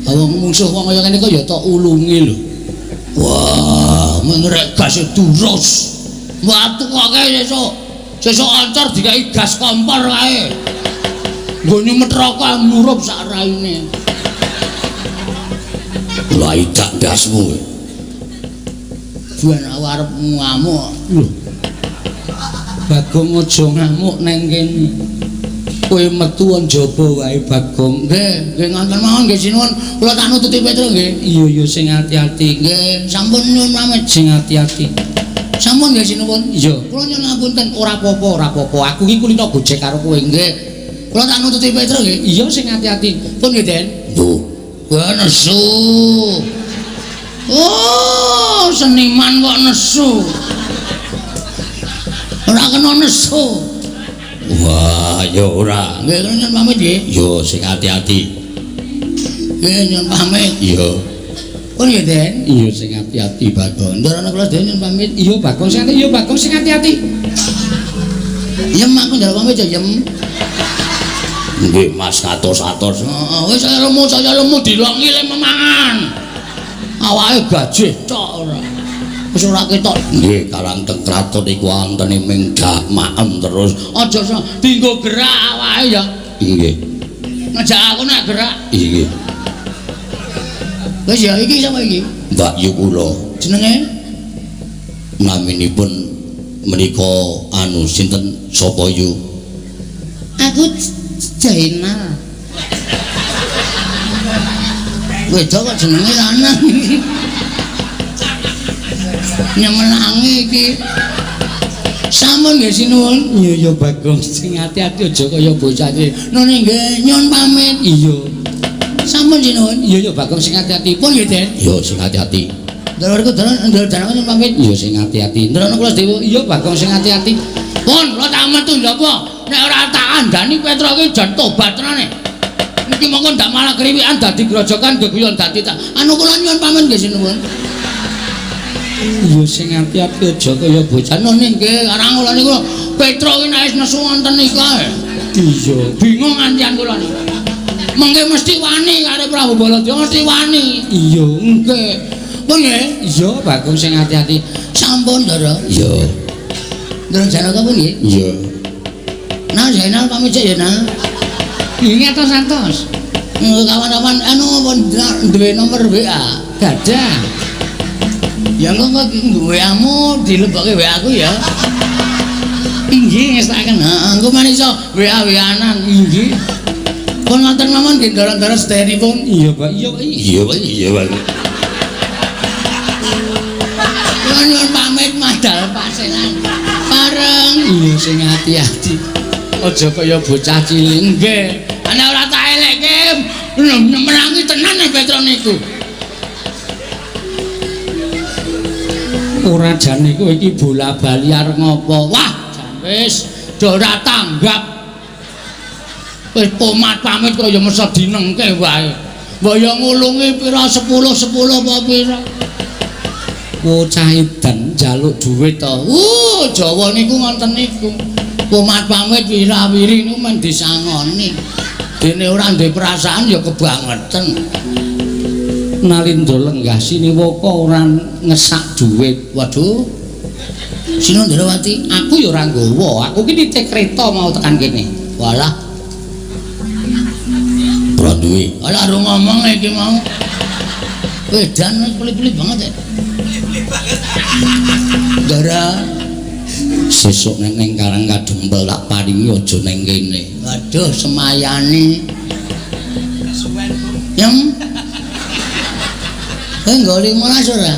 Wong mungsuh wong kaya ngene kok ya tok ulungi lho. Wah, mung rek gas durus. Watu kok kae sesuk. Sesuk ancor dikai gas kompor kae. Nggo nyumet rokok murup sak raine. Lah idak ndasmu. Buan aku arep ngamuk. Lho. Bagong aja ngamuk nang kene. Kowe metu njaba wae Bagong. Nggih, nggih ngonten mawon nggih sinuwun. Kula tak nututi Petruk nggih. Iya iya sing ati-ati. Nggih, sampun nyuwun pamit sing ati-ati. Sampun nggih sinuwun. Iya, kula nyuwun ngapunten. Ora apa-apa, ora apa-apa. Aku iki kulino gojek karo kowe nggih. Kula tak nututi Petruk nggih. Iya sing ati-ati. Pun nggih, Den. Lho, kowe nesu. Oh, seniman kok nesu. Ora kena nesu. Wah, ya ora. Nggih, kula nyuwun pamit nggih. Yo sing ati-ati. Nggih, nyuwun pamit. Iya. Pun nggih, Den. Iya sing ati-ati, Bagong. Ndorone kula dhewe nyuwun pamit. Iya, Bagong sing ati, iya Bagong sing ati-ati. Yem aku njaluk pamit ya, Yem. Nggih, Mas katos-atos. Heeh, wis saya lemu dilongi le memangan. Awake gajih tok ora. Wis ora ketok. Nggih, karang teng kraton iku wontene ming dak maem terus. Aja dinggo gerak awake ya. Nggih. Ngejak aku nek gerak. Nggih. Wis ya iki sapa iki? Mbak Yu kula. Jenenge? Naminipun menika anu sinten sapa yu? Aku Jainal. Wedok kok jenenge lanang. Nyemelangi iki. Sampun nggih sinuwun. Iya ya Bagong, sing ati-ati aja kaya bocah iki. None nggih nyuwun pamit. Iya. Sampun sinuwun. Iya ya Bagong sing ati-ati. Pun nggih, Den. Iya sing ati-ati. Ndoro kula dalan nyuwun pamit. Iya sing ati-ati. Ndoro kula dewa. Iya Bagong sing ati-ati. Pun kula tak metu napa? Nek ora tak kandhani Petro iki jan tobat tenane. Iki mongko ndak malah kriwikan dadi grojokan geguyon dadi tak. Anu kula nyuwun pamit nggih sinuwun. Iya sing ati-ati aja kaya bocah none nggih karang kula niku Petro iki nek wis nesu wonten niku ae. Iya, bingung ngantian kula niku. Mengke mesti wani karo Prabu Baladewa mesti wani. Iya, nggih. Pun nggih. Iya, Bagong sing ati-ati. Sampun, Ndara. Iya. Ndara Janaka pun nggih. Iya. Nah, Zainal pamit sik ya, nah. Nggih atos-atos. Kawan-kawan anu pun duwe nomor WA. Gadah. Ya engko kok WA-mu dilebokke WA aku ya. Inggih ngestakaken. Heeh, engko men iso WA-WA-nan. Inggih. Pun ngoten mawon nggih ndara-ndara sedayanipun. Iya, Pak. Iya, Pak. Iya, Pak. Iya, Pak. Kula nyuwun pamit madal paselan. Pareng. Iya sing ati-ati. Aja kaya bocah cilik. Nggih. Ana ora tak elekke menangi tenan nek Petro niku. Ora jane kowe iki bola-bali arep ngopo? Wah, jan wis do ora tanggap. Wis pomat pamit kaya mesa dinengke wae. Mbok ya ngulungi pira 10 10 apa pira. Bocah edan njaluk dhuwit to. Jawa niku ngoten niku. Pomat pamit wira-wiri niku men disangoni. Dene ora duwe perasaan ya kebangetan. Nalindra lenggah siniwaka ora ngesak dhuwit. Waduh. Sinundrawati, aku ya ora nggawa. Aku ki nitih kereta mau tekan kene. Walah. Ora duwe. Alah ora ngomong iki mau. Wedan pelit-pelit banget ya. Pelit-pelit banget. Ndara sesuk nek ning Karang Kadempel tak paringi aja ning kene. Waduh, semayane. Kesuwen, Bu. Yang kowe nggo 15 ora?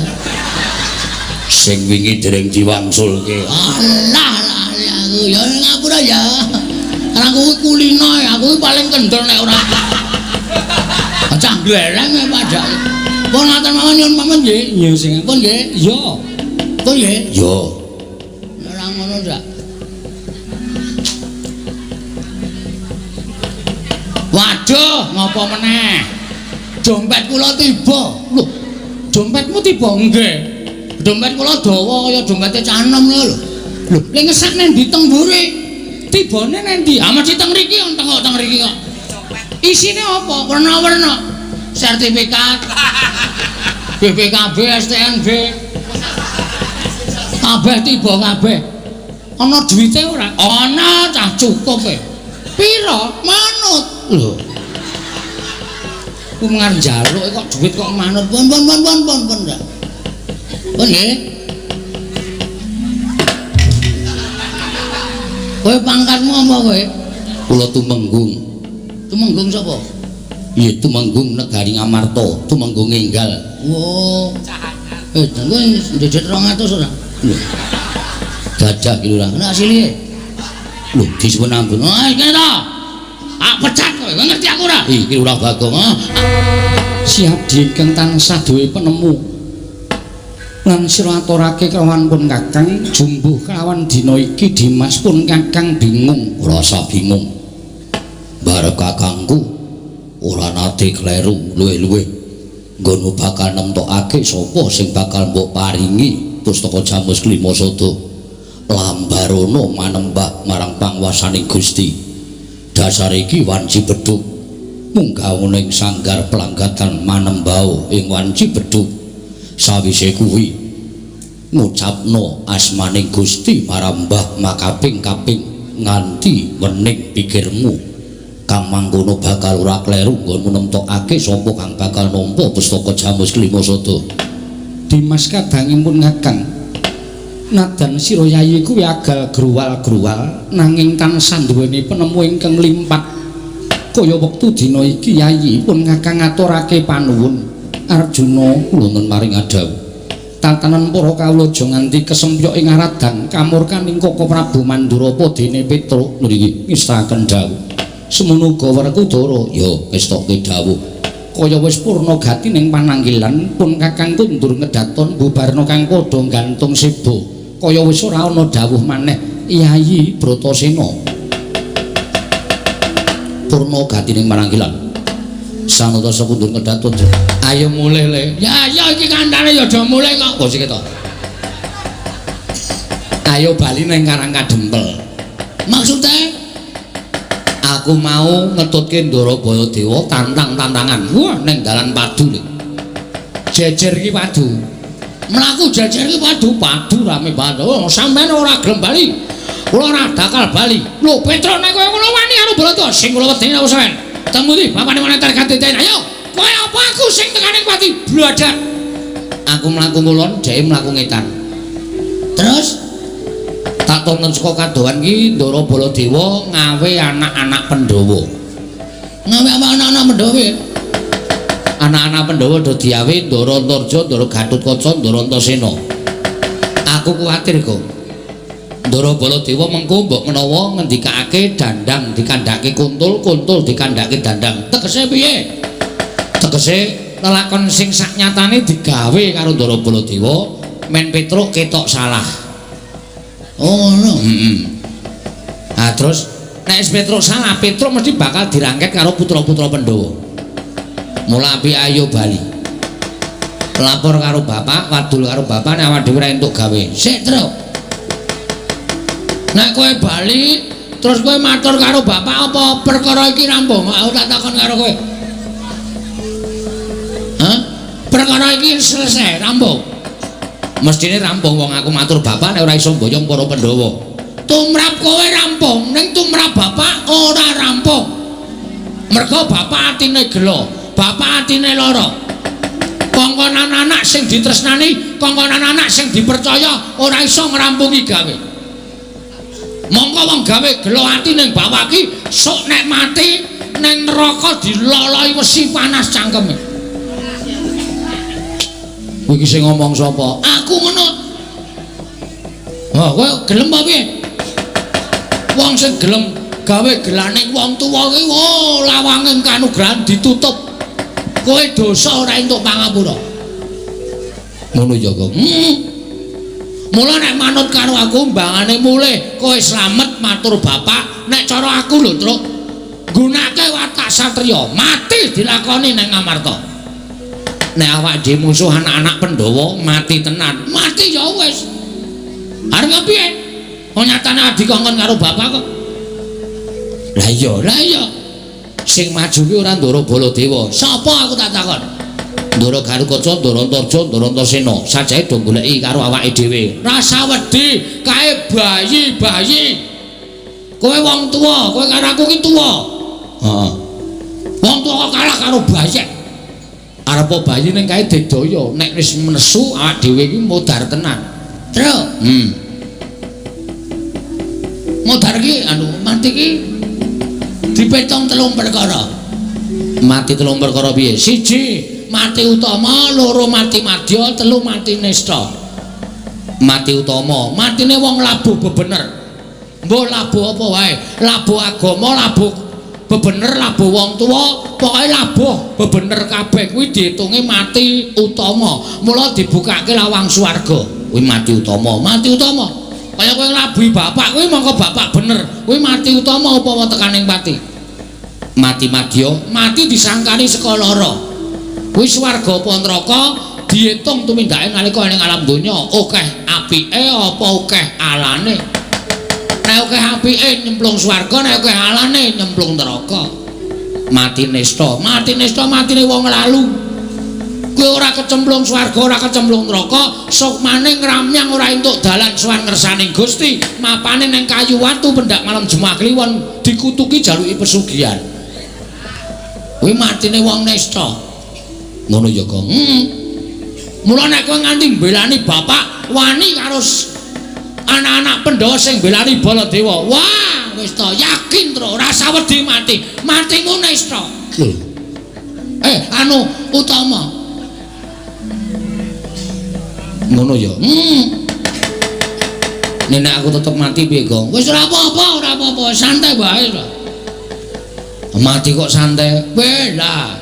Sing wingi dereng diwangsulke. Alah, lali aku ya ngapura ya. Karang kuwi kulino, aku paling kendel nek ora. Cah glereng padake. Pun ngaten mawon nyuwun pamit nggih. Iya sing pun nggih. Iya. Pun nggih. Iya. Ora ngono ndak. Waduh, ngopo meneh? Dompet kula tiba. Lho, dompetmu tiba? Nggih. Dompet kula dawa kaya dompete cah enom lho. Lho, lek ngesak nang ndi teng mburi? Tibane nang ndi? Ah mesti teng mriki, teng kok teng mriki kok. Isine apa? Werna-werna. Sertifikat. BPKB, STNB. Kabeh tiba kabeh. Ana duwite ora? Ana, cah cukup e. Pira? Manut. Lho. Ku ngarep njaluk kok duit kok manut. Pun pun pun pun pun pun. Pun nggih. Kowe pangkatmu apa kowe? Kula Tumenggung. Tumenggung sapa? Iya, Tumenggung Negari Ngamarta, Tumenggung Enggal. Oh. Kowe ndedet 200 ora? Lho. Gadah ki lho. Nek asline. Lho, disuwun ampun. Ah, kene to. Ah, pecat kowe. Kowe ngerti aku ora? Iki ora Bagong. Ah. Siap ingkang tansah duwe penemu. Lan sira aturake kelawan pun Kakang jumbuh kelawan dina iki Dimas pun Kakang bingung, ora usah bingung. Barep kakangku ora nate kleru luwih-luwih nggonmu bakal nemtokake sapa sing bakal mbok paringi pustaka Jamus Klima Sada. Lambarono manembah marang pangwasaning Gusti. Dasar iki wanci bedhug munggah ning sanggar pelanggatan manembao ing wanci bedhug. Sawise kuwi Ngucapno asmaning Gusti marambah makaping-kaping nganti wening pikirmu kang mangkono bakal ora kleru nggonmu nemtokake sapa kang bakal nampa pustaka Jamus Kelima Sada. Dimas kadangipun Kakang, nadan sira yayi kuwi agal gruwal-gruwal nanging tansah duweni penemu ingkang limpat. Kaya wektu dina iki yayi pun Kakang ngaturake panuwun. Arjuna wonten maring adhawuh. Tatanan para kawula aja nganti kesempyok ing aradang kamurkaning Koko Prabu Mandurapa dene Petruk ngriki ngestaken dawuh. Semono uga Werkudara ya ngestokke dawuh. Kaya wis purna gatining pananggilan pun Kakang kundur ngedaton bubarna kang padha gantung seba. Kaya wis ora ana dawuh maneh Yayi Bratasena. Purna gatining pananggilan. Sanata sekundur ngedaton. Ayo mulih le. Ya ya iki kandhane ya aja mulih kok. Kok sik to. Ayo bali ning Karang Kadempel. Maksude aku mau ngetutke Ndara Baladewa tantang-tantangan. Wah ning dalan padu le. Jejer iki padu. Mlaku jejer iki padu, padu rame banget. Oh, sampean ora gelem bali. Kula ora bakal bali. Lho Petruk nek kowe ngono wani karo Baladewa sing kula wedeni aku sampean. Temu iki bapane moneter katiten. Ayo, kowe apa aku sing tekane pati bladak. Aku mlaku ngulon, dheke mlaku ngetan. Terus tak tonton saka kadohan ki Ndara Baladewa ngawe anak-anak Pandhawa. Ngawe anak-anak Pandhawa. Anak-anak Pandhawa do diawe Ndara Antarja, Ndara Gatotkaca, Ndara Antasena. Aku kuwatir kok. Ndara Baladewa mengko mbok menawa ngendikake dandang dikandhake kuntul, kuntul dikandhake dandang. Tegese piye? Tegese lelakon sing saknyatane digawe karo Ndara Baladewa men Petruk ketok salah. Oh ngono. Heeh. Ah terus nek wis Petruk salah, Petruk mesti bakal dirangket karo putra-putra Pandhawa. Mula api ayo bali. Lapor karo bapak, wadul karo bapak nek awak dhewe ora entuk gawe. Sik, Truk. Nek kowe bali terus kowe matur karo bapak apa perkara iki rampung? Aku tak takon karo kowe. Hah? Perkara iki selesai, rampung. Mestine rampung wong aku matur bapak nek ora iso mboyong para Pandhawa. Tumrap kowe rampung, ning tumrap bapak ora rampung. Mergo bapak atine gelo, bapak atine lara. Kongkonan anak sing ditresnani, kongkonan anak sing dipercaya ora iso ngrampungi gawe. Mongko wong gawe gelo ati ning bawah ki sok nek mati ning neraka diloloi wesi panas cangkeme. Kowe iki sing ngomong sapa? Aku ngono. Ha, kowe gelem apa piye? Wong sing gelem gawe gelane wong tuwa ki, oh, lawange kanugrahan ditutup. Kowe dosa ora entuk pangapura. Ngono ya kok. Mula nek manut karo aku mbangane mulih kowe slamet matur bapak, nek cara aku lho, Truk. Gunake watak satriya, mati dilakoni ning Amarta. Nek awak dhewe musuh anak-anak Pandhawa mati tenan. Mati ya wis. Arep piye? Wong nyatane dikongkon karo bapak kok. Lah iya, lah iya. Sing maju ki ora Ndara Baladewa. Sapa aku tak takon? Ndara Garukaca, Ndara Antarja, Ndara Antasena. Sajae do goleki karo awake dhewe. Rasa wedi kae bayi-bayi. Kowe wong tuwa, kowe karo aku ki tuwa. Heeh. Wong tuwa kok kalah karo bayi. Arep bayi ning kae digdaya, nek wis nesu awake dhewe iki modar tenan. Truk. Modar ki anu mati ki dipetung telung perkara. Mati telung perkara piye? Siji, mati utama, loro mati madya, telu mati nista. Mati utama, matine wong labuh bebener. Mbuh labuh apa wae, labuh agama, labuh bebener, labuh wong tuwa, pokoke labuh bebener kabeh kuwi diitunge mati utama. Mula dibukake lawang swarga. Kuwi mati utama, mati utama. Kaya kowe nglabuhi bapak kuwi mongko bapak bener, kuwi mati utama upama tekaning pati. Mati madya, mati disangkani saka lara. Kuwi swarga apa neraka diitung tumindake nalika ning alam donya, akeh apike apa akeh alane. Nek akeh apike nyemplung swarga, nek akeh alane nyemplung neraka. Mati nista, mati nista matine wong lalu. Kowe ora kecemplung swarga, ora kecemplung neraka, sukmane ngramyang ora entuk dalan sowan ngersaning Gusti, mapane ning kayu watu pendak malam Jumat Kliwon dikutuki jaluki pesugihan. Kuwi matine wong nista. Ngono ya, Gong. Mula nek kowe nganti mbelani bapak wani karo anak-anak Pandhawa sing mbelani Baladewa. Wah, wis to yakin tro ora usah wedi mati. Matimu nista. Lho. Anu utama. Ngono ya. Nek aku tetep mati piye, Gong? Wis ora apa-apa, ora apa-apa, santai wae to. Mati kok santai. Weh lah.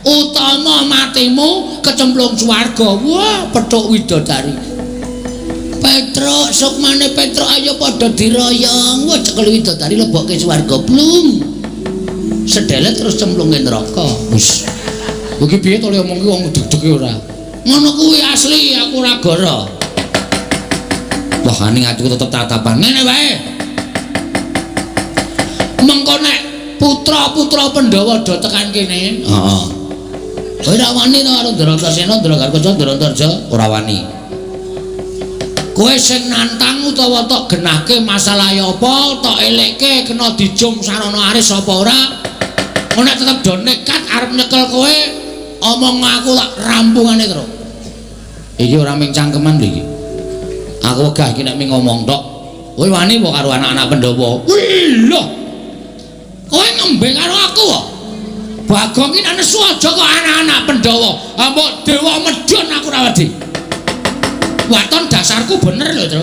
Utama matimu kecemplung swarga. Wah, petuk widodari. Petruk, sukmane Petruk ayo padha diroyong. Wah, cekel widodari lebokke swarga. Blung. Sedelet terus cemplungke neraka. Wis. Iki piye to le omong ki wong deg-deg ora? Ngono kuwi asli aku ora goro. Wah, ning atiku tetep tatapan. Ngene wae. Mengko nek putra-putra Pandhawa do tekan kene. Heeh. Kowe ora wani to karo Ndaratasena, Ndaragarkaca, Ndarantarja? Ora wani. Kowe sing nantang utawa tok genahke masalahe apa, tok elekke kena dijum sarana aris apa ora? Nek tetep do nekat arep nyekel kowe, omong aku tak rampungane terus. Iki ora mung cangkeman lho iki. Aku wegah iki nek mung ngomong tok. Kowe wani apa karo anak-anak Pandhawa? Wih lho. Kowe ngembe karo aku kok. Bagong ki nek nesu aja kok anak-anak Pandhawa. Mbok dewa medhun aku ora wedi. Waton dasarku bener lho, Tru.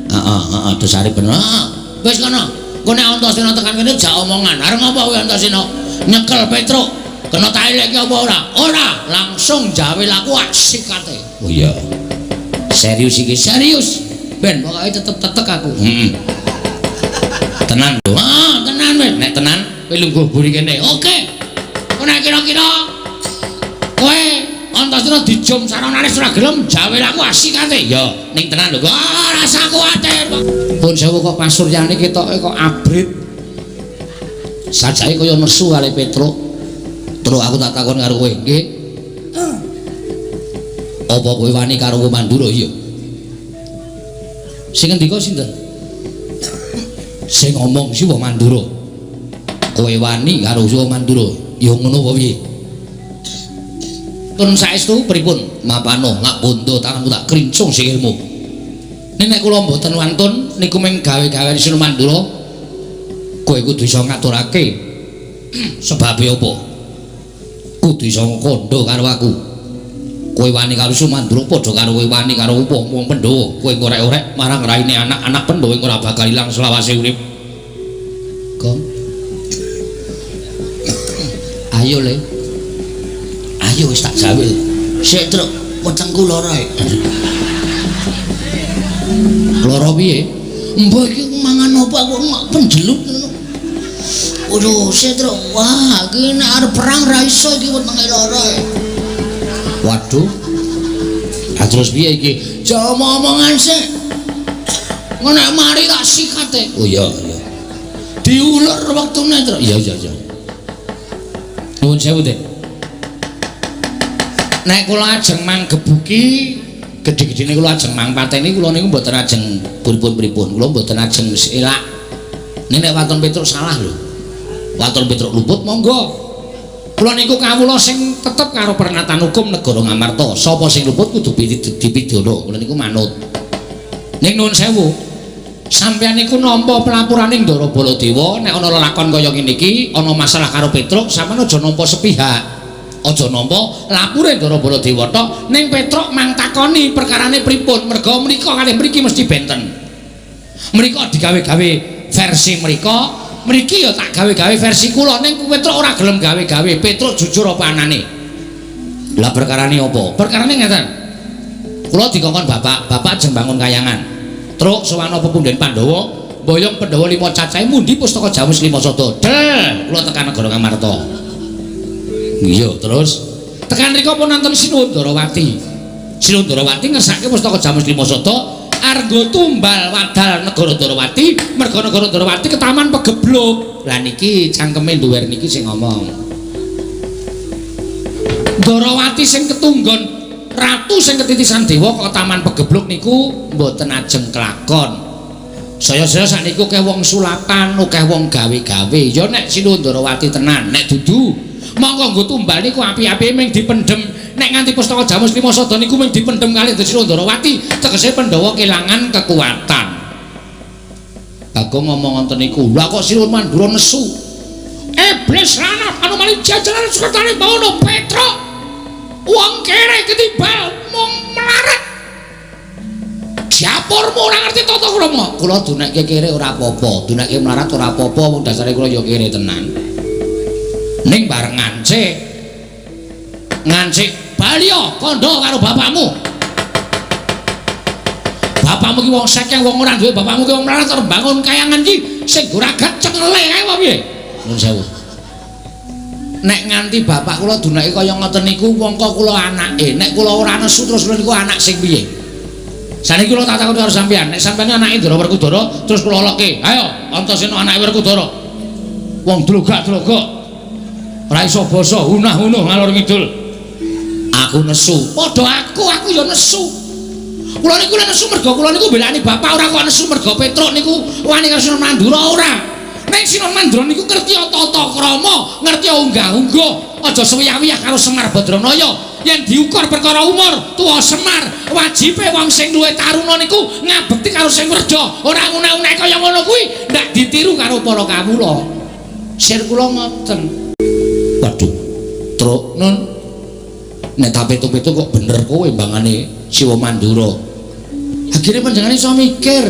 Heeh, heeh, dasare bener. Heeh. Wis kono. Engko nek Antasena tekan kene jak omongan. Arep ngopo kowe Antasena? Nyekel Petruk. Kena tak eleke apa ora? Ora, langsung jawil aku asikate. Oh iya. Serius iki, serius. Ben pokoke tetep tetek aku. Heeh. Tenan lho. Heeh, tenan wis. Nek tenan kowe lungguh buri kene. Oke. Kok nek kira-kira kowe Antasena dijum saranane ora gelem jawil aku asikate. Ya, ning tenan lho. Ah, rasa kuwatir. Pun sewu kok pasuryane ketoke kok abrit. Sajake kaya nesu kali Petruk. Terus aku tak takon karo kowe, nggih. Apa kowe wani karo Mandura? Iya. Sing ngendika sinten? Sing ngomong Siwa Mandura. Kowe wani karo Siwa Mandura? Ya ngono apa piye? Tun saestu pripun? Mapano lak bondo tanganmu tak krincung sikilmu. Nek kula mboten wantun niku mung gawe-gawe Siwa Mandura. Kowe kudu iso ngaturake. Sebabe apa? Kudu iso kandha karo aku. Kowe wani karo Siwa Mandura padha karo kowe wani karo wong Pandhawa. Kowe ngorek-orek marang raine anak-anak Pandhawa ora bakal ilang selawase urip. Gong. Ayo le. Ayo wis tak jawil. Sik, Truk, wetengku lara. Lara piye? Mbah iki mangan apa aku mak penjelut ngono. Waduh, sik, Truk. Wah, iki nek arep perang ra iso iki wetenge lara. Waduh. Ha terus piye iki? Aja omong-omongan sik. Nek mari tak sikate. Oh iya, iya. Diulur wektune, Truk. Iya, iya, iya. Nuwun sewu, Dik. Nek kula ajeng manggebuki gedhe-gedhene kula ajeng mangpateni kula niku mboten ajeng pripun-pripun. Kula mboten ajeng wis elak. Nek waton Petruk salah lho. Waton Petruk luput monggo. Kula niku kawula sing tetep karo pernatan hukum negara Ngamarta. Sapa sing luput kudu dipidana. Kula niku manut. Ning nuwun sewu. Sampeyan niku nampa pelapurane Ndara Baladewa nek ana lelakon kaya ngene iki, ana masalah karo Petruk, sampeyan aja nampa sepihak. Aja nampa lapure Ndara Baladewa tok, ning Petruk mang takoni perkarane pripun. Merga mrika kalih mriki mesti benten. Mrika digawe-gawe versi mrika, mriki ya tak gawe-gawe versi kula, ning Petruk ora gelem gawe-gawe. Petruk jujur apa anane? Lah perkarane apa? Perkarane ngeten. Kula dikongkon bapak, bapak ajeng bangun kayangan. Truk sowana pepunden Pandhawa, mboyong Pandhawa 5 cacahe mundi pustaka Jamus 5 sada. Del, kula tekan negara Ngamarta. Iya, terus tekan mriku pun nonton Sinuwun Darawati. Sinuwun Darawati ngersake pustaka Jamus 5 sada arga tumbal wadal negara Darawati, merga negara Darawati ketaman pegebluk. Lah niki cangkeme nduwer niki sing ngomong. Ndorowati sing ketunggon ratu sing ketitisan dewa kok Taman Pegebluk niku mboten ajeng kelakon. Saya-saya sakniku akeh wong sulapan, akeh wong gawe-gawe. Ya nek Sinuwun Ndorowati tenan, nek dudu monggo nggo tumbal niku api-apike mung dipendhem. Nek nganti pustaka Jamus Lima Sada niku mung dipendhem kalih Sinuwun Ndorowati, tegese Pandhawa kelangan kekuatan. Bagong ngomong ngoten niku, lha kok Sinuwun Mandura nesu. Iblis lanang anomali jajaran sekretare bawono Petruk. Wong kere ketibal mung melarat. Japurmu ora ngerti tata krama. Kula dunekke kere ora apa-apa, dunekke melarat ora apa-apa, wong dasare kula ya kere tenan. Ning bareng ngancik. Ngancik baliya kandha karo bapakmu. Bapakmu ki wong sekeng, wong ora duwe, bapakmu ki wong melarat arep bangun kayangan ki sing goragat cengele kae apa piye? Nuwun sewu. Nek nganti bapak kula dunake kaya ngoten niku mongko kula anake. Nek kula ora nesu terus kula niku anak sing piye? Saniki kula tak takon karo sampeyan, nek sampeyan anake Ndara Werkudara terus kula lokke. Ayo, Antasena anake Werkudara. Wong dlogak-dlogok. Ora iso basa, hunah-hunuh ngalor ngidul. Aku nesu. Padha aku ya nesu. Kula niku nesu mergo kula niku mbelani bapak, ora kok nesu mergo Petruk niku wani karo Sinuwun Mandura ora. Nek Sinuwun Mandura niku ngerti tata krama, ngerti unggah-ungguh, aja suwiyah-wiyah karo Semar Badranaya. Yen diukur perkara umur, tuwa Semar, wajibe wong sing luwih taruna niku ngabekti karo sing werja, ora nguna-unake kaya ngono kuwi ndak ditiru karo para kawula. Sir kula ngoten. Waduh, Truk nun. Nek tak pitu-pitu kok bener kowe mbangane Siwa Mandura. Akhire panjenengane iso mikir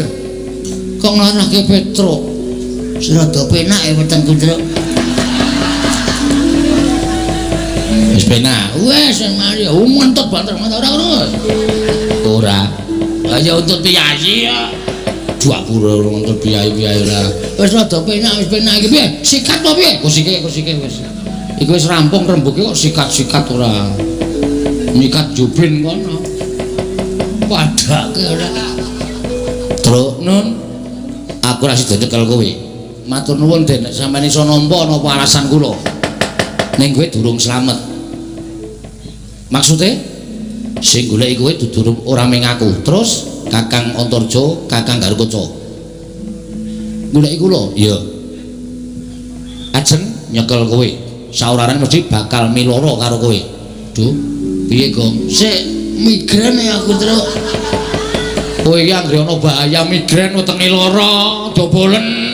kok nglarake Petruk. Rada penak ya wetengku, Truk. Wis penak. Wis mari ngentut banter ora ngono. Ora. Kaya untut piyayi ya. Dua pura ngentut piyayi-piyayi ora. Wis rada penak, wis penak iki piye? Sikat apa piye? Kusike wis. Iku wis rampung rembuke kok sikat-sikat ora. Nyikat jubin kono. Padake ora. Truk nun. Aku ora sida nyekel kowe. Matur nuwun Den, nek sampeyan iso nampa napa alasan kula. Ning kowe durung slamet. Maksude sing goleki kowe dudu ora mung aku. Terus Kakang Antarja, Kakang Garukaca. Goleki kula? Iya. Ajeng nyekel kowe. Saurarane mesti bakal miloro karo kowe. Duh, piye, Gong? Sik migren ya aku, Truk. Kowe iki anggere ana bahaya migren wetenge lara, dobolen.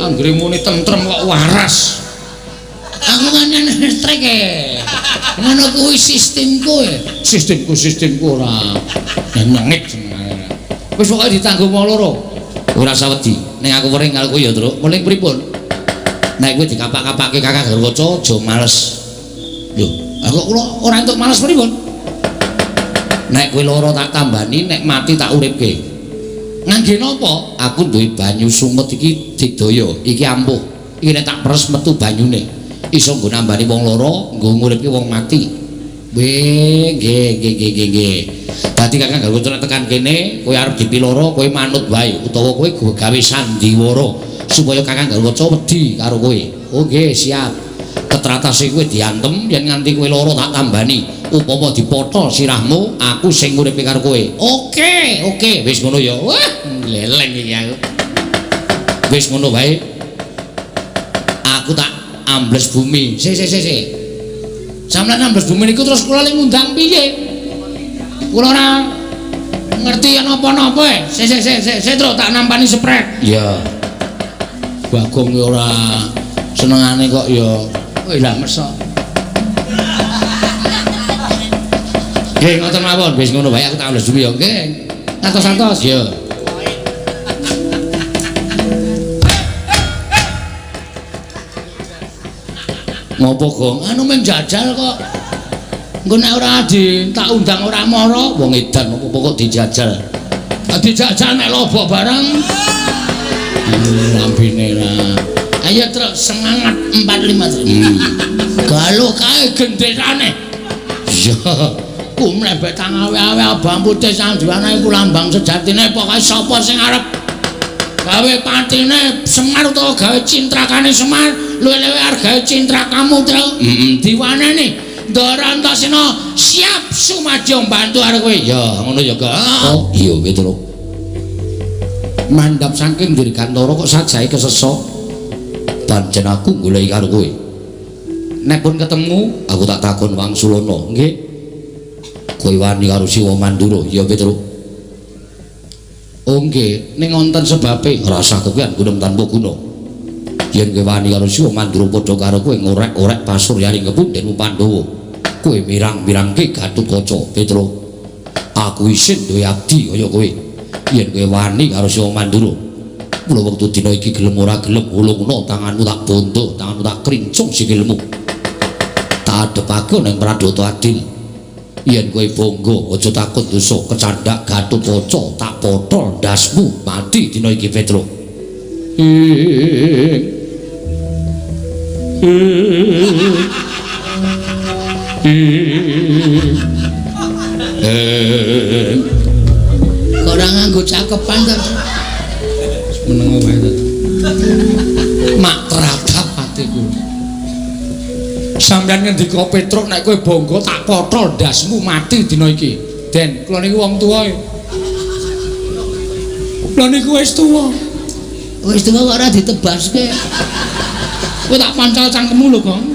Anggere muni tentrem kok waras. Aku kan listrik e. Ngono kuwi sistemku e. Sistemku ora nyengit jenenge. Wis pokoke ditanggung wong loro. Ora usah wedi. Ning aku wering karo kowe ya, Truk. Weling pripun? Nek kowe dikapak-kapake Kakang Garukaca aja males. Lho, aku kula ora entuk males pripun? Nek kowe lara tak tambani, nek mati tak uripke. Ngangge napa? Aku duwe banyu sumut iki digdaya, iki ampuh. Iki nek tak peres metu banyune. Iso nggo nambani wong lara, nggo nguripke wong mati. Nggih, nggih, nggih, nggih, nggih. Dadi Kakang Garukaca nek tekan kene, kowe arep dipiloro, kowe manut wae utawa kowe gawe sandiwara supaya Kakang Garukaca wedi karo kowe. Oh nggih, siap. Ketratase kowe diantem yen nganti kowe lara tak tambani. Upama dipotho sirahmu, aku sing nguripi karo kowe. Oke, oke, wis ngono ya. Wah, leleng iki aku. Wis ngono wae. Aku tak ambles bumi. Sik sik sik sik. Sampeyan ambles bumi niku terus kula le ngundang piye? Kula ora ngerti napa-napa e. Sik sik sik sik, sik terus tak nampani sprek. Iya. Bagong ora senengane kok ya. Wih lah mesok. Nggih ngoten mawon, wis ngono wae aku tak ambles bumi ya. Nggih. Santos-santos ya. Ngopo, Gong? Anu men jajal kok. Engko nek ora di tak undang ora mara, wong edan opo kok dijajal. Dijajal nek lobok barang. Lambene ra. Ayo Truk, semangat 45 Truk. Galuh kae genderane. Iya. Ku mlebet tangawe-awe abang putih sandiwane iku lambang sejatine pokoke sapa sing arep gawe patine Semar utawa gawe cintrakane Semar Luwe-luwe hargae cintrakamu, Truk. Heeh, diwaneni. Ndara Antasena siap sumadyo mbantu karo kowe. Ya, ngono ya, Kak. Oh, iya Petruk. Mandhap saking Dirgantara kok sajahe kesesa. Pancen aku goleki karo kowe. Nek pun ketemu, aku tak takon wangsulana. Nggih. Kowe wani karo Siwa Mandura, ya Petruk? Oh nggih, ning wonten sebabe rasah kepian gunem tanpa guna. Yen kowe wani karo Siwa Mandura padha karo kowe ngorek-orek pasuryaning kepundhenmu Pandhawa. Kowe mirang-mirangke Gatotkaca, Petruk. Aku isin duwe abdi kaya kowe. Yen kowe wani karo Siwa Mandura, mula wektu dina iki gelem ora gelem ulungna tanganmu tak bondo, tanganmu tak krincung sikilmu. Tak adepake ning Pradata Adil. Yen kowe bangga aja takut dosa kecandhak Gatotkaca tak potol ndasmu mati dina iki Petruk. Kok ora nganggo cakepan to? Meneng wae to. Mak teratap atiku. Sampeyan ngendika Petruk nek kowe bangga tak potol ndasmu mati dina iki. Den, kula niku wong tuwa. Kula niku wis tuwa. Wis tuwa kok ora ditebaske. Kowe tak pancal cangkemmu lho, Gong.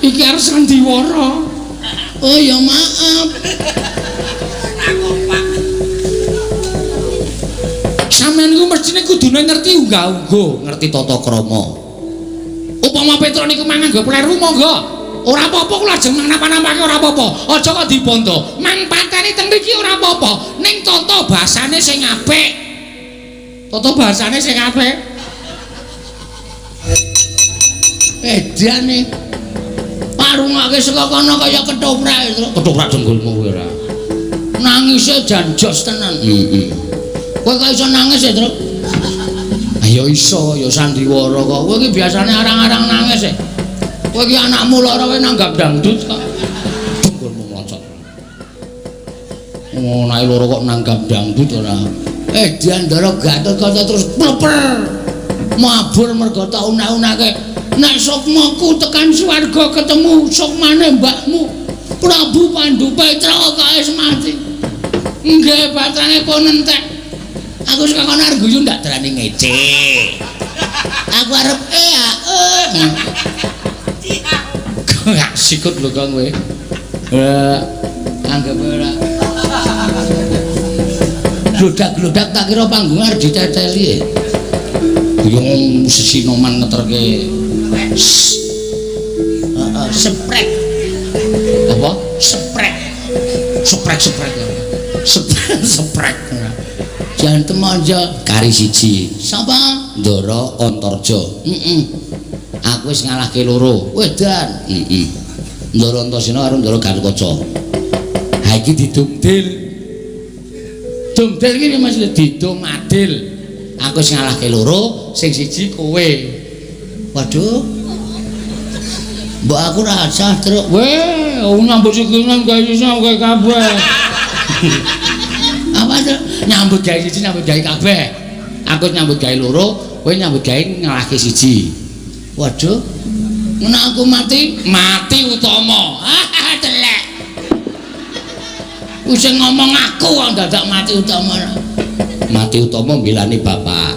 Iki arep sandiwara. Oh ya maaf. Sampeyan niku mestine kudune ngerti unggah-ungguh, ngerti tata krama. Upama Petruk niku mangan nggo pleru monggo. Ora apa-apa kula ajeng napa-napake ora apa-apa. Aja kok dibondo. Mang pateni teng mriki ora apa-apa. Ning tata basane sing apik. Tata basane sing apik. Edane. Parungake saka kono kaya ketoprak, Truk. Ketoprak dengkulmu kowe ora. Nangise jan jos tenan. Heeh. Kowe kok iso nangis ya, Truk? Ya iso, ya sandiwara kok. Kowe iki biasane arang-arang nangis e. Kowe iki anakmu lara kowe nanggap dangdut kok. Dengkulmu mlocot. Oh, nek lara kok nanggap dangdut ora. Diandara Gatotkaca terus pleper. Mabur mergo tak unak-unake. Nek sukmaku tekan swarga ketemu sukmane mbakmu Prabu Pandu Petra kok wis mati. Nggih, batrane pun entek. Aku saka kono arep guyu ndak derani ngece. Aku arep Gak sikut lho Kang kowe. Anggap ora. Glodak-glodak tak kira panggung arep diteteli. Yo sesinoman ngeterke. Heeh, sprek. Apa? Sprek. Sprek-sprek. Sprek. Jantem aja kari siji. Sapa? Ndara Antarja. Heeh. Aku wis ngalahke loro. Wedan. Heeh. Ndara Antasena karo Ndara Gatotkaca. Ha iki didumdil. Dumdil iki maksud didum adil. Aku wis ngalahke loro, sing siji kowe. Waduh. Mbok aku rasah, Truk. Weh, nyambut sikinan gawe siji gawe kabeh. Apa, Truk? Nyambut gawe siji nyambut gawe kabeh. Aku nyambut gawe loro, kowe nyambut gawe ngalahke siji. Waduh. Ngono aku mati, mati utama. Ah, telek. Wis ngomong aku kok dadak mati utama. Mati utama mbilani bapak.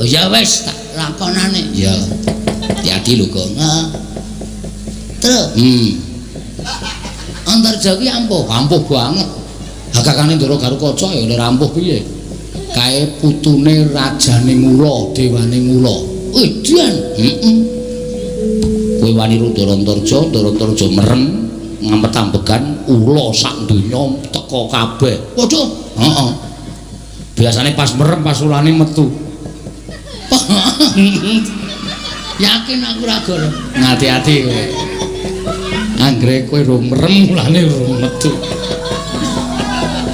Oh ya wis tak lakonane. Ya. Hati-hati lho, Gong. Heeh. Truk. Antarja ki ampuh, ampuh banget. Hakakane Ndara Garukaca ya oleh rampuh piye? Kae putune rajane Ngula, dewane Ngula. Edan. Heeh. Kowe wani Ndara Antarja, Ndara Antarja merem ngamet-ambegan ula sak donya teka kabeh. Waduh, heeh. Biasane pas merem pas ulane metu. Yakin aku ora goro. Ngati-ati kowe. Anggere kowe rung merem ulane rung metu.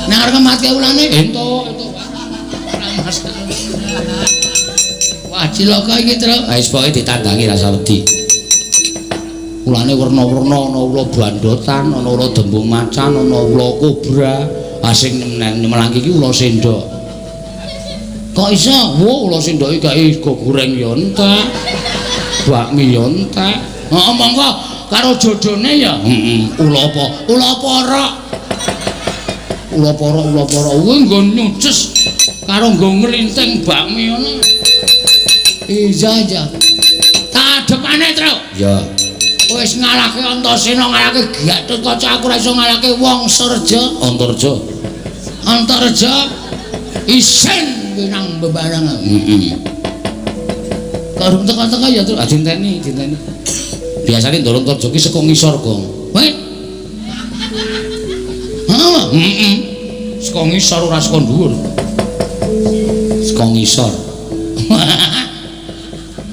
Nek arep mati ulane entuk, entuk. Ora masalah. Wah, cilaka iki, Truk. Ha wis pokoke ditandangi rasa wedi. Ulane werna-werna, ana ula bandotan, ana ula dembung macan, ana ula kobra. Ah sing nyemelangke iki ula sendok. Kok iso? Wah, ula sendok iki gawe sego goreng ya entek. Bakmi yo entek. Heeh, monggo karo jodone ya. Heeh, ula apa? Ula porok. Ula porok, ula porok kuwi nggo nyuces karo nggo nglinting bakmi ngono. Iya, iya. Tak adepane, Truk. Ya. Wis ngalahke Antasena, ngalahke Gatotkaca, aku ora iso ngalahke Wangsareja. Antareja. Antareja isin kuwi nang bebarang. Heeh. Karo teka-teka ya, Truk. Ah dinteni, dinteni. Biasane Ndara Antarja ki saka ngisor, Gong. Weh. Heeh. Heeh. Saka ngisor ora saka dhuwur. Saka ngisor.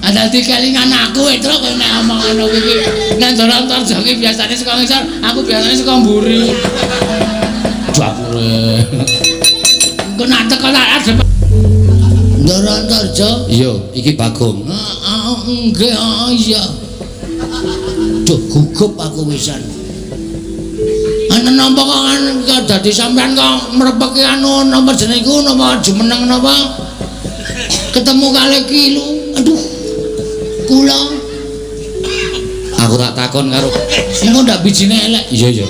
Dadi kelingan aku Truk kowe nek omong ngono kuwi. Nek Ndara Antarja ki biasane saka ngisor, aku biasane saka mburi. Dapure. Engko nek teko tak adep. Ndara Antarja? Iya, iki Bagong. Heeh, nggih, heeh iya. Duh gugup aku wisan. Ana napa kok dadi sampean kok mrepeki anu napa jenenge iku napa jumeneng napa? Ketemu kali ki lu. Aduh. Kula aku tak takon karo engko ndak bijine elek. Iya, iya.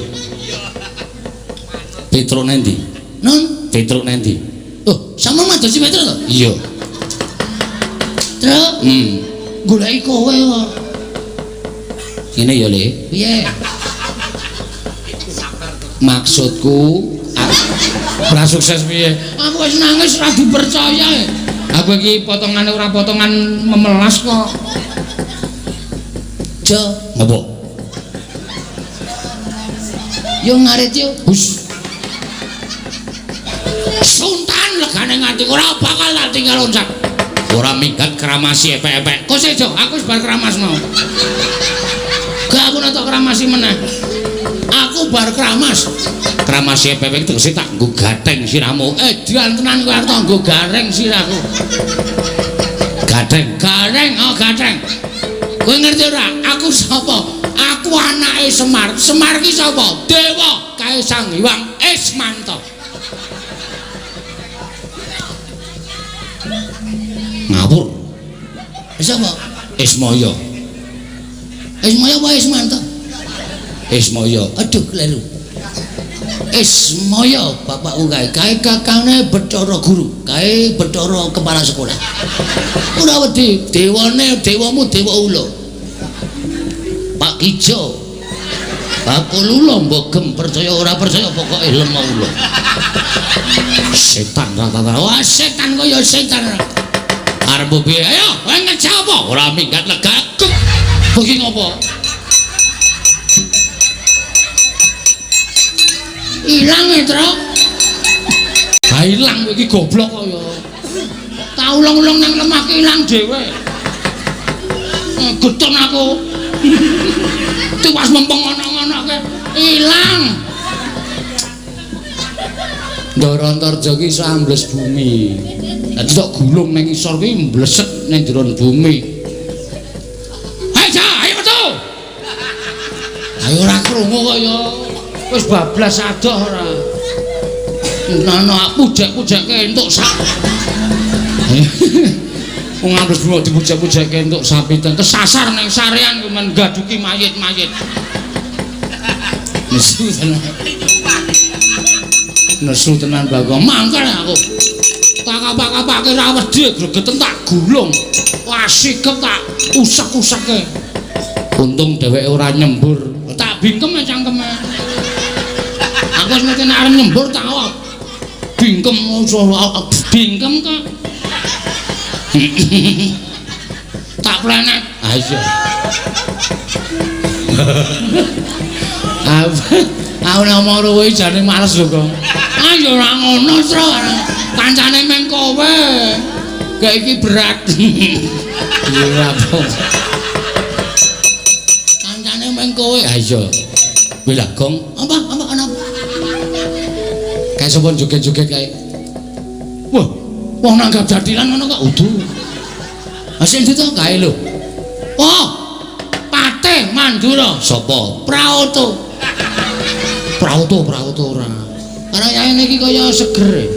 Petruk nendi? Non, Petruk nendi? Oh, sama madosi Petruk to? Iya. Truk. Goleki kowe kok. Ngene ya, Le. Piye? Maksudku ora sukses piye? Aku wis nangis ora dipercaya. Aku iki potongane ora potongan memelas kok. Jo, ngopo? Yo ngarit yo. Hus. Suntan legane nganti ora bakal tak tinggal loncat. Ora minggat kramasi epek-epek. Kok sik, Jo, aku wis bar kramas mau. Gak aku nek tok kramasi meneh. Aku bar kramas. Kramasi epek-epek tegese tak nggo gatheng sirahmu. Edan tenan kowe arep nggo gareng sirahku. Gatheng. Gareng, oh gatheng. Kowe ngerti ora? Aku sapa? Aku anake Semar. Semar ki sapa? Dewa kae Sang Hyang Ismanta. Ngawur. Sapa? Ismaya. Ismaya apa Ismanta? Ismaya. Aduh, kleru. Ismaya bapakku kae, kae kakane Bathara Guru, kae Bathara kepala sekolah. Ora wedi, dewane dewamu dewa ula. Pak Kijo. Bakul ula mbogem percaya ora percaya pokoke lemah ula. Setan rata-rata. Wah, setan kaya setan. Arep piye? Ayo, kowe ngejak apa? Ora minggat lega. Kowe iki ngopo? Ilang e, Truk. Ha ilang kowe iki goblok kok ya. Tak ulung-ulung nang lemah ki ilang dhewe. Getun aku. Tiwas mempeng ngono-ngono ilang. Ndara Antarja ki iso ambles bumi. Dadi tok gulung nang isor kuwi mbleset nang jero bumi. Ayo, Ja, ayo metu. Ayo ora krungu kok ya. Wis bablas adoh ora. Nono pujek-pujeke entuk sak. Wong ambles bumi dipujek-pujeke entuk sapitan. Kesasar ning sarean kuwi men gaduki mayit-mayit. Nesu tenan. Nesu tenan Bagong. Mangkel aku. Tak kapak-kapake ra wedi gregeten tak gulung. Wah sikep tak usek-useke. Untung dheweke ora nyembur. Tak bingkem cangkeme. Aku wis ngerti nek arep nyembur tak bingkem bingkem kok. Tak plenet. Ah iya. Aku nek omong karo kowe jane males lho, Gong. Ah ya ora ngono, Tru. Kancane meng kowe. Gak iki berat. Ora apa. Kancane meng kowe. Ah iya. Kuwi lah, Gong. Apa? Apa ana? Kae sapa joget-joget kae? Wah, wong nanggap jathilan ngono kok udu. Ha sing ndi to Kae lho. Oh. Patih Mandura. Sapa? Praoto. Praoto, Praoto ora. Karena yai niki kaya seger.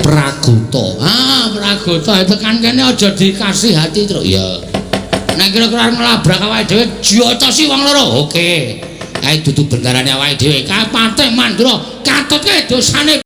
Pragoto. Ah, Ragata tekan kene aja dikasih hati, Truk. Iya. Nek kira-kira nglabrak awake dhewe jotosi wong loro. Oke. Kae dudu bendarane awake dhewe. Kae Patih Mandura katutke dosane.